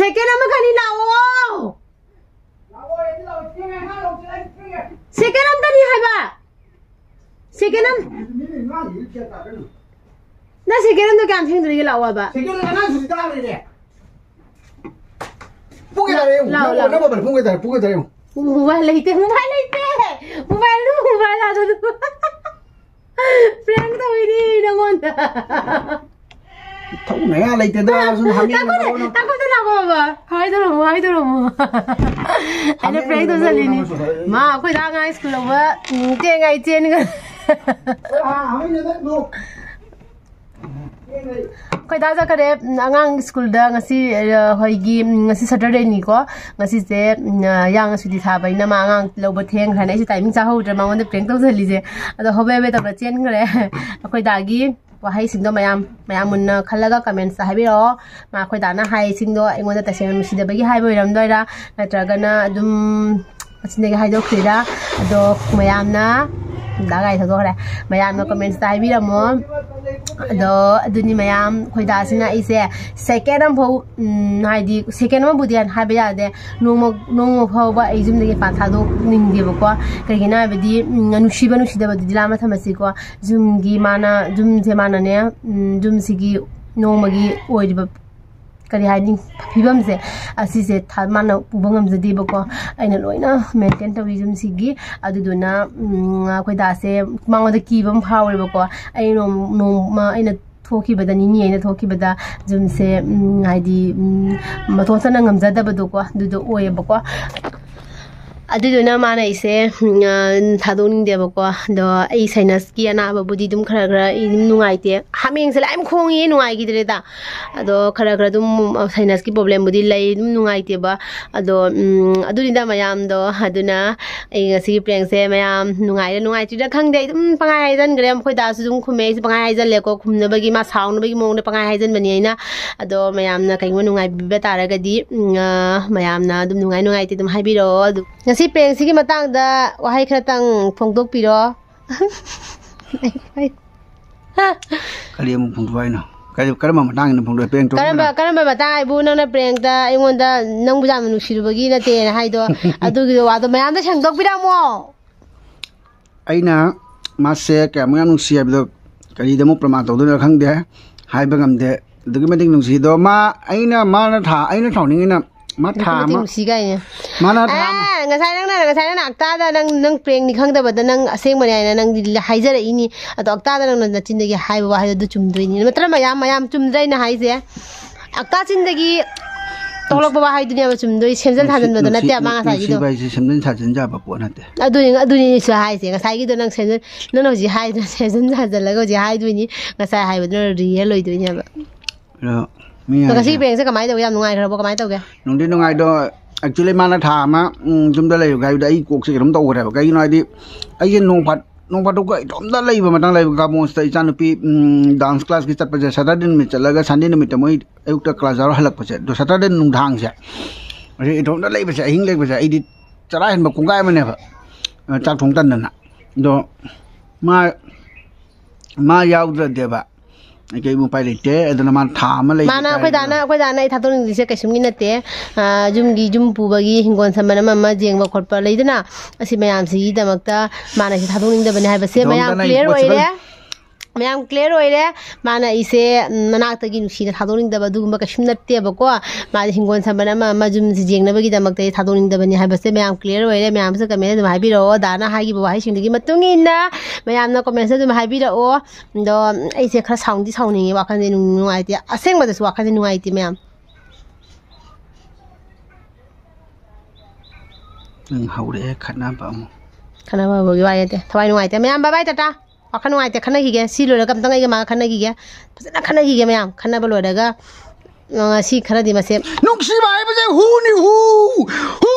ꯁꯦꯀꯦꯟ ꯑꯃꯈꯛꯅꯤ, ꯂꯥꯛꯑꯣ꯫ ꯁꯦꯀꯦꯟ ꯑꯝꯇꯅꯤ ꯍꯥꯏꯕ꯫ ꯁꯦꯀꯦꯟ ꯑꯝ-, ꯅꯪ ꯁꯦꯀꯦꯟ ꯑꯝꯗꯣ ꯀꯌꯥꯝ ꯊꯦꯡꯗꯣꯔꯤꯒꯦ, ꯂꯥꯛꯑꯣ ꯍꯥꯏꯕ꯫ ꯁꯦꯀꯦꯟ ꯑꯉꯥꯡꯁꯨ ꯇꯥꯔꯦꯅꯦ꯫ ꯄꯨꯡ ꯀꯌꯥ ꯇꯥꯔꯦ ꯌꯦꯡꯉꯨ꯫ ꯂꯥꯛꯑꯣ, ꯅꯪ ꯂꯥꯛꯑꯣ꯫ ꯅꯪ ꯃꯣꯕꯥꯏꯜ ꯄꯨꯡ ꯀꯌꯥ ꯇꯥꯔꯦ? ꯄꯨꯡ ꯀꯌꯥ ꯇꯥꯔꯦ ꯌꯦꯡꯉꯨ꯫ ꯃꯣꯕꯥꯏꯜ ꯂꯩꯇꯦ, ꯃꯣꯕꯥꯏꯜ ꯂꯩꯇꯦ꯫ ꯃꯣꯕꯥꯏꯜꯗꯨ, ꯃꯣꯕꯥꯏꯜ ꯑꯗꯨ꯫ Prank ꯇꯧꯔꯤꯅꯤ ꯅꯪꯉꯣꯟꯗ꯫ ꯊꯧꯅꯉꯥꯏ ꯂꯩꯇꯦꯗ, ꯁꯨꯝ ꯍꯪꯉꯤꯅꯤ ꯇꯥꯛꯄꯗ, ꯅꯉꯣꯟꯗ꯫ ꯇꯥꯛꯄꯗ ꯂꯥꯛꯑꯣ ꯕꯕꯥ꯫ ꯍꯥꯏꯗꯣꯔꯝꯃꯣ, ꯍꯥꯏꯗꯣꯔꯝꯃꯣ꯫ ꯑꯩꯅ hungry prank ꯅꯪꯉꯣꯟꯗ ꯇꯧꯁꯜꯂꯤꯅꯤ꯫ ꯅꯪꯉꯣꯟꯗ ꯁꯨꯝ ꯍꯥꯏꯔꯛꯏ꯫ ꯃꯥ, ꯑꯩꯈꯣꯏ ꯗꯥ ꯑꯉꯥꯡ ꯁ꯭ꯀꯨꯜ ꯂꯧꯕ, ꯎꯝ, ꯇꯦꯡꯉꯥꯏ ꯆꯦꯟꯒ-, ꯍꯣꯏ, ꯍꯥ, hungry ꯅꯪ ꯅꯣ꯫ ꯑꯩꯈꯣꯏ ꯗꯥ ꯆꯠꯈꯔꯦ, ꯎꯝ, ꯑꯉꯥꯡ ꯁ꯭ꯀꯨꯜꯗ ꯉꯁꯤ, ꯑ, ꯍꯣꯏꯒꯤ, ꯎꯝ, ꯉꯁꯤ Saturdayꯅꯤꯀꯣ꯫ ꯉꯁꯤꯁꯦ, ꯎꯝ, ꯑ, ꯌꯥꯡꯅ ꯁꯨꯇꯤ ꯊꯥꯕꯅꯤꯅ ꯃꯥ ꯑꯉꯥꯡ ꯂꯧꯕ ꯊꯦꯡꯈ꯭ꯔꯅꯤ꯫ ꯑꯩꯁꯦ timing ꯆꯥꯍꯧꯗ꯭ꯔꯦ ꯃꯉꯣꯟꯗ prank ꯇꯧꯁꯜꯂꯤꯁꯦ꯫ ꯑꯗꯣ ꯍꯣꯕꯦ ꯍꯣꯕꯦ ꯇꯧꯔ ꯆꯦꯟꯈ꯭ꯔꯦ꯫ ꯑꯩꯈꯣꯏ ꯗꯥꯒꯤ ꯋꯥꯍꯩꯁꯤꯡꯗꯣ ꯃꯌꯥꯝ, ꯃꯌꯥꯝ ꯃꯨꯟꯅ ꯈꯜꯂꯒ commentsꯇ ꯍꯥꯏꯕꯤꯔꯛꯑꯣ꯫ ꯃꯥ, ꯑꯩꯈꯣꯏ ꯗꯥꯅ ꯍꯥꯏꯁꯤꯡꯗꯣ ꯑꯩꯉꯣꯟꯗ ꯇꯁꯦꯡꯅ ꯅꯨꯡꯁꯤꯗꯕꯒꯤ ꯍꯥꯏꯕ ꯑꯣꯏꯔꯝꯗꯣꯏꯔꯥ, ꯅꯠꯇ꯭ꯔꯒꯅ ꯑꯗꯨꯝ ꯃꯆꯤꯟꯗꯒꯤ ꯍꯥꯏꯗꯣꯛꯈ꯭ꯔꯤꯔꯥ? ꯑꯗꯣ ꯃꯌꯥꯝꯅ, ꯗꯥ ꯒꯥꯔꯤ ꯊꯧꯗꯣꯛꯈ꯭ꯔꯦ꯫ ꯃꯌꯥꯝꯅ commentsꯇ ꯍꯥꯏꯕꯤꯔꯝꯃꯣ꯫ ꯑꯗꯣ ꯑꯗꯨꯅꯤ ꯃꯌꯥꯝ, ꯑꯩꯈꯣꯏ ꯗꯥꯁꯤꯅ ꯑꯩꯁꯦ second ꯑꯃꯐꯥꯎ, ꯎꯝ, ꯍꯥꯏꯗꯤ second ꯑꯃꯕꯨꯗꯤ ꯍꯥꯏꯕ ꯌꯥꯗꯦ, ꯅꯣꯡꯃ, ꯅꯣꯡꯃ ꯐꯥꯎꯕ ꯑꯩ ꯌꯨꯝꯗꯒꯤ ꯃꯄꯥꯟ ꯊꯥꯗꯣꯛꯅꯤꯡꯗꯦꯕꯀꯣ꯫ ꯀꯩꯒꯤꯅꯣ ꯍꯥꯏꯕꯗꯤ, ꯎꯝ, ꯅꯨꯡꯁꯤꯕ ꯅꯨꯡꯁꯤꯗꯕꯗꯨꯗꯤ ꯂꯥꯞꯅ ꯊꯝꯃꯁꯤꯀꯣ꯫ ꯌꯨꯝꯒꯤ ꯃꯥꯅ, ꯌꯨꯝꯁꯦ ꯃꯥꯅꯅꯦ, ꯎꯝ, ꯌꯨꯝꯁꯤꯒꯤ ꯅꯣꯡꯃꯒꯤ ꯑꯣꯏꯔꯤꯕ, ꯀꯔꯤ ꯍꯥꯏꯅꯤ, ꯐꯤꯕꯝꯁꯦ, ꯑꯁꯤꯁꯦ ꯊ-, ꯃꯥꯅ ꯄꯨꯕ ꯉꯝꯖꯗꯦꯕꯀꯣ꯫ ꯑꯩꯅ ꯂꯣꯏꯅ maintain ꯇꯧꯏ ꯌꯨꯝꯁꯤꯒꯤ꯫ ꯑꯗꯨꯗꯨꯅ, ꯎꯝ, ꯑꯩꯈꯣꯏ ꯗꯥꯁꯦ ꯃꯉꯣꯟꯗ ꯀꯤꯕ ꯑꯃ ꯐꯥꯎꯔꯦꯕꯀꯣ꯫ ꯑꯩ ꯅꯣꯡ-, ꯅꯣꯡꯃ ꯑꯩꯅ ꯊꯣꯛꯈꯤꯕꯗ, ꯅꯤꯅꯤ ꯑꯩꯅ ꯊꯣꯛꯈꯤꯕꯗ ꯌꯨꯝꯁꯦ, ꯎꯝ, ꯍꯥꯏꯗꯤ, ꯎꯝ, ꯃꯇꯣꯟꯇꯅ ꯉꯝꯖꯗꯕꯗꯣꯀꯣ, ꯑꯗꯨꯗꯣ ꯑꯣꯏꯌꯦꯕꯀꯣ꯫ ꯑꯗꯨꯗꯨꯅ ꯃꯥꯅ ꯑꯩꯁꯦ, ꯎꯝ, ꯑ, ꯊꯥꯗꯣꯛꯅꯤꯡꯗꯦꯕꯀꯣ꯫ ꯑꯗꯣ ꯑꯩ sinusꯀꯤ ꯑꯅꯥꯕꯕꯨꯗꯤ ꯑꯗꯨꯝ ꯈꯔ ꯈꯔ ꯑꯩ ꯑꯗꯨꯝ ꯅꯨꯡꯉꯥꯏꯇꯦ꯫ ꯍꯥꯃꯦꯡꯁꯦ ꯂꯥꯏ ꯌꯥꯝ ꯈꯣꯡꯉꯤ, ꯅꯨꯡꯉꯥꯏꯈꯤꯗ꯭ꯔꯦꯗ꯫ ꯑꯗꯣ ꯈꯔ ꯈꯔ ꯑꯗꯨꯝ sinusꯀꯤ problemꯕꯨꯗꯤ ꯂꯩ, ꯑꯗꯨꯝ ꯅꯨꯡꯉꯥꯏꯇꯦꯕ꯫ ꯑꯗꯣ, ꯎꯝ, ꯑꯗꯨꯅꯤꯗ ꯃꯌꯥꯝꯗꯣ꯫ ꯑꯗꯨꯅ ꯑꯩ ꯉꯁꯤꯒꯤ prankꯁꯦ ꯃꯌꯥꯝ ꯅꯨꯡꯉꯥꯏꯔ ꯅꯨꯡꯉꯥꯏꯇ꯭ꯔꯤꯔ ꯈꯪꯗꯦ, ꯑꯩ ꯑꯗꯨꯝ ꯄꯪꯍꯥꯏ ꯍꯥꯏꯖꯟꯈ꯭ꯔꯦ꯫ ꯃꯈꯣꯏ ꯗꯥꯁꯨ ꯑꯗꯨꯝ ꯈꯨꯝꯃꯦ, ꯑꯩꯁꯨ ꯄꯪꯍꯥꯏ ꯍꯥꯏꯖꯜꯂꯦꯀꯣ꯫ ꯈꯨꯝꯅꯕꯒꯤ, ꯃꯥ ꯁꯥꯎꯅꯕꯒꯤ ꯃꯑꯣꯡꯗ ꯄꯪꯍꯥꯏ ꯍꯥꯏꯖꯟꯕꯅꯤ ꯑꯩꯅ꯫ ꯑꯗꯣ ꯃꯌꯥꯝꯅ ꯀꯩꯒꯨꯝꯕ ꯅꯨꯡꯉꯥꯏꯕꯤꯕ ꯇꯥꯔꯒꯗꯤ, ꯎꯝ, ꯑ, ꯃꯌꯥꯝꯅ ꯑꯗꯨꯝ ꯅꯨꯡꯉꯥꯏ ꯅꯨꯡꯉꯥꯏꯇꯦ ꯑꯗꯨꯝ ꯍꯥꯏꯕꯤꯔꯛꯑꯣ꯫ ꯑꯗꯨ ꯉꯁꯤ prankꯁꯤꯒꯤ ꯃꯇꯥꯡꯗ ꯋꯥꯍꯩ ꯈꯔꯇꯪ ꯐꯣꯡꯗꯣꯛꯄꯤꯔꯣ꯫ ꯀꯔꯤ ꯑꯃꯨꯛ ꯐꯣꯡꯗꯣꯛ ꯍꯥꯏꯅꯣ? ꯀꯔꯤ, ꯀꯔꯝꯕ ꯃꯇꯥꯡꯒꯤꯅꯣ ꯐꯣꯡꯗꯣꯛ-, ꯄ꯭ꯔꯦꯡ ꯇꯧꯔꯤꯕꯅꯣ? ꯀꯔꯝꯕ, ꯀꯔꯝꯕ ꯃꯇꯥꯡ ꯍꯥꯏꯕꯨ ꯅꯪꯅ ꯄ꯭ꯔꯦꯡꯇ ꯑꯩꯉꯣꯟꯗ ꯅꯪꯕꯨ ꯌꯥꯝꯅ ꯅꯨꯡꯁꯤꯔꯨꯕꯒꯤ ꯅꯠꯇꯦꯅ ꯍꯥꯏꯗꯣ? ꯑꯗꯨꯒꯤꯗꯣ ꯋꯥꯗꯣ ꯃꯌꯥꯝꯗ ꯁꯦꯡꯗꯣꯛꯄꯤꯔꯝꯃꯣ꯫ ꯑꯩꯅ ꯃꯥꯁꯦ ꯀꯌꯥꯃꯨꯛ ꯌꯥꯝ ꯅꯨꯡꯁꯤ ꯍꯥꯏꯕꯗꯣ ꯀꯔꯤꯗ ꯑꯃꯨꯛ ꯄ꯭ꯔꯃꯥꯟ ꯇꯧꯗꯣꯏꯅꯣ ꯈꯪꯗꯦ, ꯍꯥꯏꯕ ꯉꯝꯗꯦ꯫ ꯑꯗꯨꯛꯀꯤ ꯃꯇꯤꯛ ꯅꯨꯡꯁꯤꯗꯣ ꯃꯥ, ꯑꯩꯅ, ꯃꯥꯅ ꯊꯥ, ꯑꯩꯅ ꯁꯥꯎꯅꯤꯡꯉꯤꯅ ꯃꯥ ꯊꯥ ꯑꯗꯨꯛꯀꯤ ꯃꯇꯤꯛ ꯑꯃ, ꯅꯨꯡꯁꯤ ꯀꯥꯏꯅ꯫ ꯃꯥꯅ ꯊꯥ ꯑꯃ ꯑꯦ, ꯉꯁꯥꯏ ꯅꯪꯅ, ꯉꯁꯥꯏ ꯅꯪꯅ ꯑꯛꯇꯥꯗ ꯅꯪ, ꯅꯪ ꯄ꯭ꯔꯦꯡꯅꯤ ꯈꯪꯗꯕꯗ ꯅꯪ ꯑꯁꯦꯡꯕꯅꯦ ꯍꯥꯏꯅ ꯅꯪꯗꯤ ꯍꯥꯏꯖꯔꯛꯏꯅꯤ꯫ ꯑꯗꯣ ꯑꯛꯇꯥꯗ ꯅꯪꯅ ꯅꯆꯤꯟꯗꯒꯤ ꯍꯥꯏꯕ ꯋꯥꯍꯩꯗꯣ ꯑꯗꯨ ꯆꯨꯝꯗꯣꯏꯅꯤ꯫ ꯅꯠꯇ꯭ꯔ ꯃꯌꯥꯝ, ꯃꯌꯥꯝ ꯆꯨꯝꯗ꯭ꯔꯥ ꯑꯩꯅ ꯍꯥꯏꯁꯦ? ꯑꯛꯇꯥ ꯆꯤꯟꯗꯒꯤ ꯊꯣꯛꯂꯛꯄ ꯋꯥꯍꯩꯗꯨꯅꯦꯕ ꯆꯨꯝꯗꯣꯏ, ꯁꯦꯝꯖꯤꯟ ꯅꯨꯡꯁꯤ-, ꯁꯥꯖꯤꯟꯕꯗꯣ ꯅꯨꯡꯁꯤ-, ꯅꯠꯇꯦꯕ ꯃꯥ ꯉꯁꯥꯏꯒꯤꯗꯣ꯫ ꯅꯨꯡꯁꯤꯕ ꯍꯥꯏꯁꯦ ꯁꯦꯝꯖꯤꯟ ꯁꯥꯖꯤꯟ ꯌꯥꯕ ꯄꯣꯠ ꯅꯠꯇꯦ꯫ ꯑꯗꯨꯅꯤ, ꯑꯗꯨꯅꯤ ꯑꯩꯁꯨ ꯍꯥꯏꯁꯦ꯫ ꯉꯁꯥꯏꯒꯤꯗꯣ ꯅꯪ ꯁꯦꯝꯖꯤꯟ-, ꯅꯪꯅ ꯍꯧꯖꯤꯛ ꯍꯥꯏꯗꯣ ꯁꯦꯝꯖꯤꯟ ꯁꯥꯖꯤꯜꯂꯒ ꯍꯧꯖꯤꯛ ꯍꯥꯏꯗꯣꯏꯅꯤ꯫ ꯉꯁꯥꯏ ꯍꯥꯏꯕꯗꯨꯅ ꯔꯤꯌꯦꯜ ꯑꯣꯏꯗꯣꯏꯅꯦꯕ꯫ ꯑꯗꯣ ꯃꯤ ꯑꯗꯣ ꯉꯁꯤ ꯍꯥꯏꯁꯦ ꯄ꯭ꯔꯦꯡꯁꯦ ꯀꯃꯥꯏꯅ ꯇꯧꯒꯦ? ꯌꯥꯝ ꯅꯨꯡꯉꯥꯏꯈ꯭ꯔꯕꯣ? ꯀꯃꯥꯏꯅ ꯇꯧꯒꯦ? ꯅꯨꯡꯗꯤ ꯅꯨꯡꯉꯥꯏꯗꯣ, actually ꯃꯥꯅ ꯊꯥ ꯑꯃ, ꯎꯝ, ꯌꯨꯝꯗ ꯂꯩꯔꯨꯒꯦ ꯍꯥꯏꯕꯗ ꯑꯩ ꯀꯣꯛꯁꯦ ꯀꯩꯅꯣꯝ ꯇꯧꯈ꯭ꯔꯦꯕ꯫ ꯀꯩꯒꯤꯅꯣ ꯍꯥꯏꯗꯤ ꯑꯩꯁꯦ ꯅꯣꯡ ꯐꯥ-, ꯅꯣꯡ ꯐꯥꯗꯣꯛꯀ ꯏꯇꯣꯝꯇ ꯂꯩꯕ ꯃꯇꯥꯡ ꯂꯩꯕ, ꯒꯥꯃꯣꯟꯁꯤꯗ ꯏꯆꯥꯅꯨꯄꯤ, ꯎꯝ, dance classꯀꯤ ꯆꯠꯄꯁꯦ Saturday ꯅꯨꯃꯤꯠ ꯆꯠꯂꯒ Sunday ꯅꯨꯃꯤꯠꯇ ꯃꯣꯏ ꯑꯌꯨꯛꯇ class ꯌꯥꯎꯔ ꯍꯜꯂꯛꯄꯁꯦ, ꯑꯗꯣ Saturday ꯅꯨꯡꯗꯥꯡꯁꯦ ꯑꯁꯤ ꯏꯇꯣꯝꯇ ꯂꯩꯕꯁꯦ, ꯑꯍꯤꯡ ꯂꯩꯕꯁꯦ ꯑꯩꯗꯤ ꯆꯔꯥ ꯍꯦꯟꯕ ꯀꯣꯡꯒꯥꯏ ꯑꯃꯅꯦꯕ, ꯑ, ꯆꯥꯛ ꯊꯣꯡ ꯇꯟꯗꯅ꯫ ꯑꯗꯣ ꯃꯥ, ꯃꯥ ꯌꯥꯎꯗ꯭ꯔꯗꯦꯕ ꯑꯩ ꯀꯩꯝ ꯎꯄꯥꯏ ꯂꯩꯇꯦ꯫ ꯑꯗꯨꯅ ꯃꯥꯅ ꯊꯥ ꯑꯃ ꯂꯩꯒꯦ ꯃꯥꯅ ꯑꯩꯈꯣꯏ ꯍꯥꯏꯗꯅ꯫ ꯗꯥꯅ, ꯑꯩꯈꯣꯏ ꯗꯥꯅ ꯑꯩ ꯊꯥꯗꯣꯛꯅꯤꯡꯗ꯭ꯔꯤꯁꯦ ꯀꯩꯁꯨꯝꯒꯤ ꯅꯠꯇꯦ꯫ ꯑ, ꯌꯨꯝꯒꯤ, ꯌꯨꯝ ꯄꯨꯕꯒꯤ, ꯍꯤꯡꯒꯣꯜ ꯁꯝꯕꯜ ꯑꯃ ꯑꯃ ꯌꯦꯡꯕ ꯈꯣꯠꯄ ꯂꯩꯗꯅ, ꯑꯁꯤ ꯃꯌꯥꯝꯁꯤꯒꯤꯗꯗꯃꯛꯇ ꯃꯥꯅ ꯑꯩꯁꯦ ꯊꯥꯗꯣꯛꯅꯤꯡꯗꯕꯅꯦ ꯍꯥꯏꯕꯁꯦ ꯃꯌꯥꯝ ꯏꯇꯣꯝꯇꯅ clear impossible꯫ ꯑꯣꯏꯔꯦ꯫ ꯃꯌꯥꯝ clear ꯑꯣꯏꯔꯦ꯫ ꯃꯥꯅ ꯑꯩꯁꯦ, ꯎꯝ, ꯃꯅꯥꯛꯇꯒꯤ ꯅꯨꯡꯁꯤꯅ ꯊꯥꯗꯣꯛꯅꯤꯡꯗꯕ ꯑꯗꯨꯒꯨꯝꯕ ꯀꯩꯁꯨꯝ ꯅꯠꯇꯦꯕꯀꯣ꯫ ꯃꯥꯗꯤ ꯍꯤꯡꯒꯣꯜ ꯁꯝꯕꯜ ꯑꯃ ꯑꯃ ꯌꯨꯝꯁꯤ ꯌꯦꯡꯅꯕꯒꯤꯗꯃꯛꯇ ꯑꯩ ꯊꯥꯗꯣꯛꯅꯤꯡꯗꯕꯅꯤ ꯍꯥꯏꯕꯁꯦ ꯃꯌꯥꯝ clear ꯑꯣꯏꯔꯦ꯫ ꯃꯌꯥꯝꯁꯨ comment ꯑꯗꯨꯝ ꯍꯥꯏꯕꯤꯔꯛꯑꯣ꯫ ꯗꯥꯅ ꯍꯥꯏꯈꯤꯕ ꯋꯥꯍꯩꯁꯤꯡꯗꯨꯒꯤ ꯃꯇꯨꯡ ꯏꯟꯅ ꯃꯌꯥꯝꯅ commentsꯇ ꯑꯗꯨꯝ ꯍꯥꯏꯕꯤꯔꯛꯑꯣ꯫ ꯑꯗꯣ ꯑꯩꯁꯦ ꯈꯔ ꯁꯥꯎꯗꯤ ꯁꯥꯎꯅꯤꯡꯉꯦ, ꯋꯥꯈꯜꯁꯦ ꯅꯨꯡ-, ꯅꯨꯡꯉꯥꯏꯇꯦ꯫ ꯑꯁꯦꯡꯕꯗꯁꯨ ꯋꯥꯈꯜꯁꯦ ꯅꯨꯡꯉꯥꯏꯇꯦ ꯃꯌꯥꯝ꯫ ꯅꯪ ꯍꯧꯔꯛꯑꯦ ꯈꯠꯅꯕ ꯑꯃꯨꯛ꯫ ꯈꯠꯅꯕꯒꯤ ꯋꯥ ꯅꯠꯇꯦ, ꯊꯋꯥꯏ ꯅꯨꯡꯉꯥꯏꯇꯦ ꯃꯌꯥꯝ꯫ Bye bye, Tata. ꯋꯥꯈꯜ ꯅꯨꯡꯉꯥꯏꯇꯦ, ꯈꯠꯅꯈꯤꯒꯦ꯫ ꯁꯤ ꯂꯣꯏꯔꯒ ꯑꯝꯇꯪ ꯑꯩꯒ ꯃꯥꯒ ꯈꯠꯅꯈꯤꯒꯦ, ꯐꯖꯅ ꯈꯠꯅꯈꯤꯒꯦ ꯃꯌꯥꯝ꯫ ꯈꯠꯅꯕ ꯂꯣꯏꯔꯒ, ꯑ, ꯁꯤ ꯈꯔꯗꯤ ꯃꯁꯦ ꯅꯨꯡꯁꯤꯕ ꯍꯥꯏꯕꯁꯦ ꯍꯨꯅꯤ, ꯍꯨ, ꯍꯨ꯫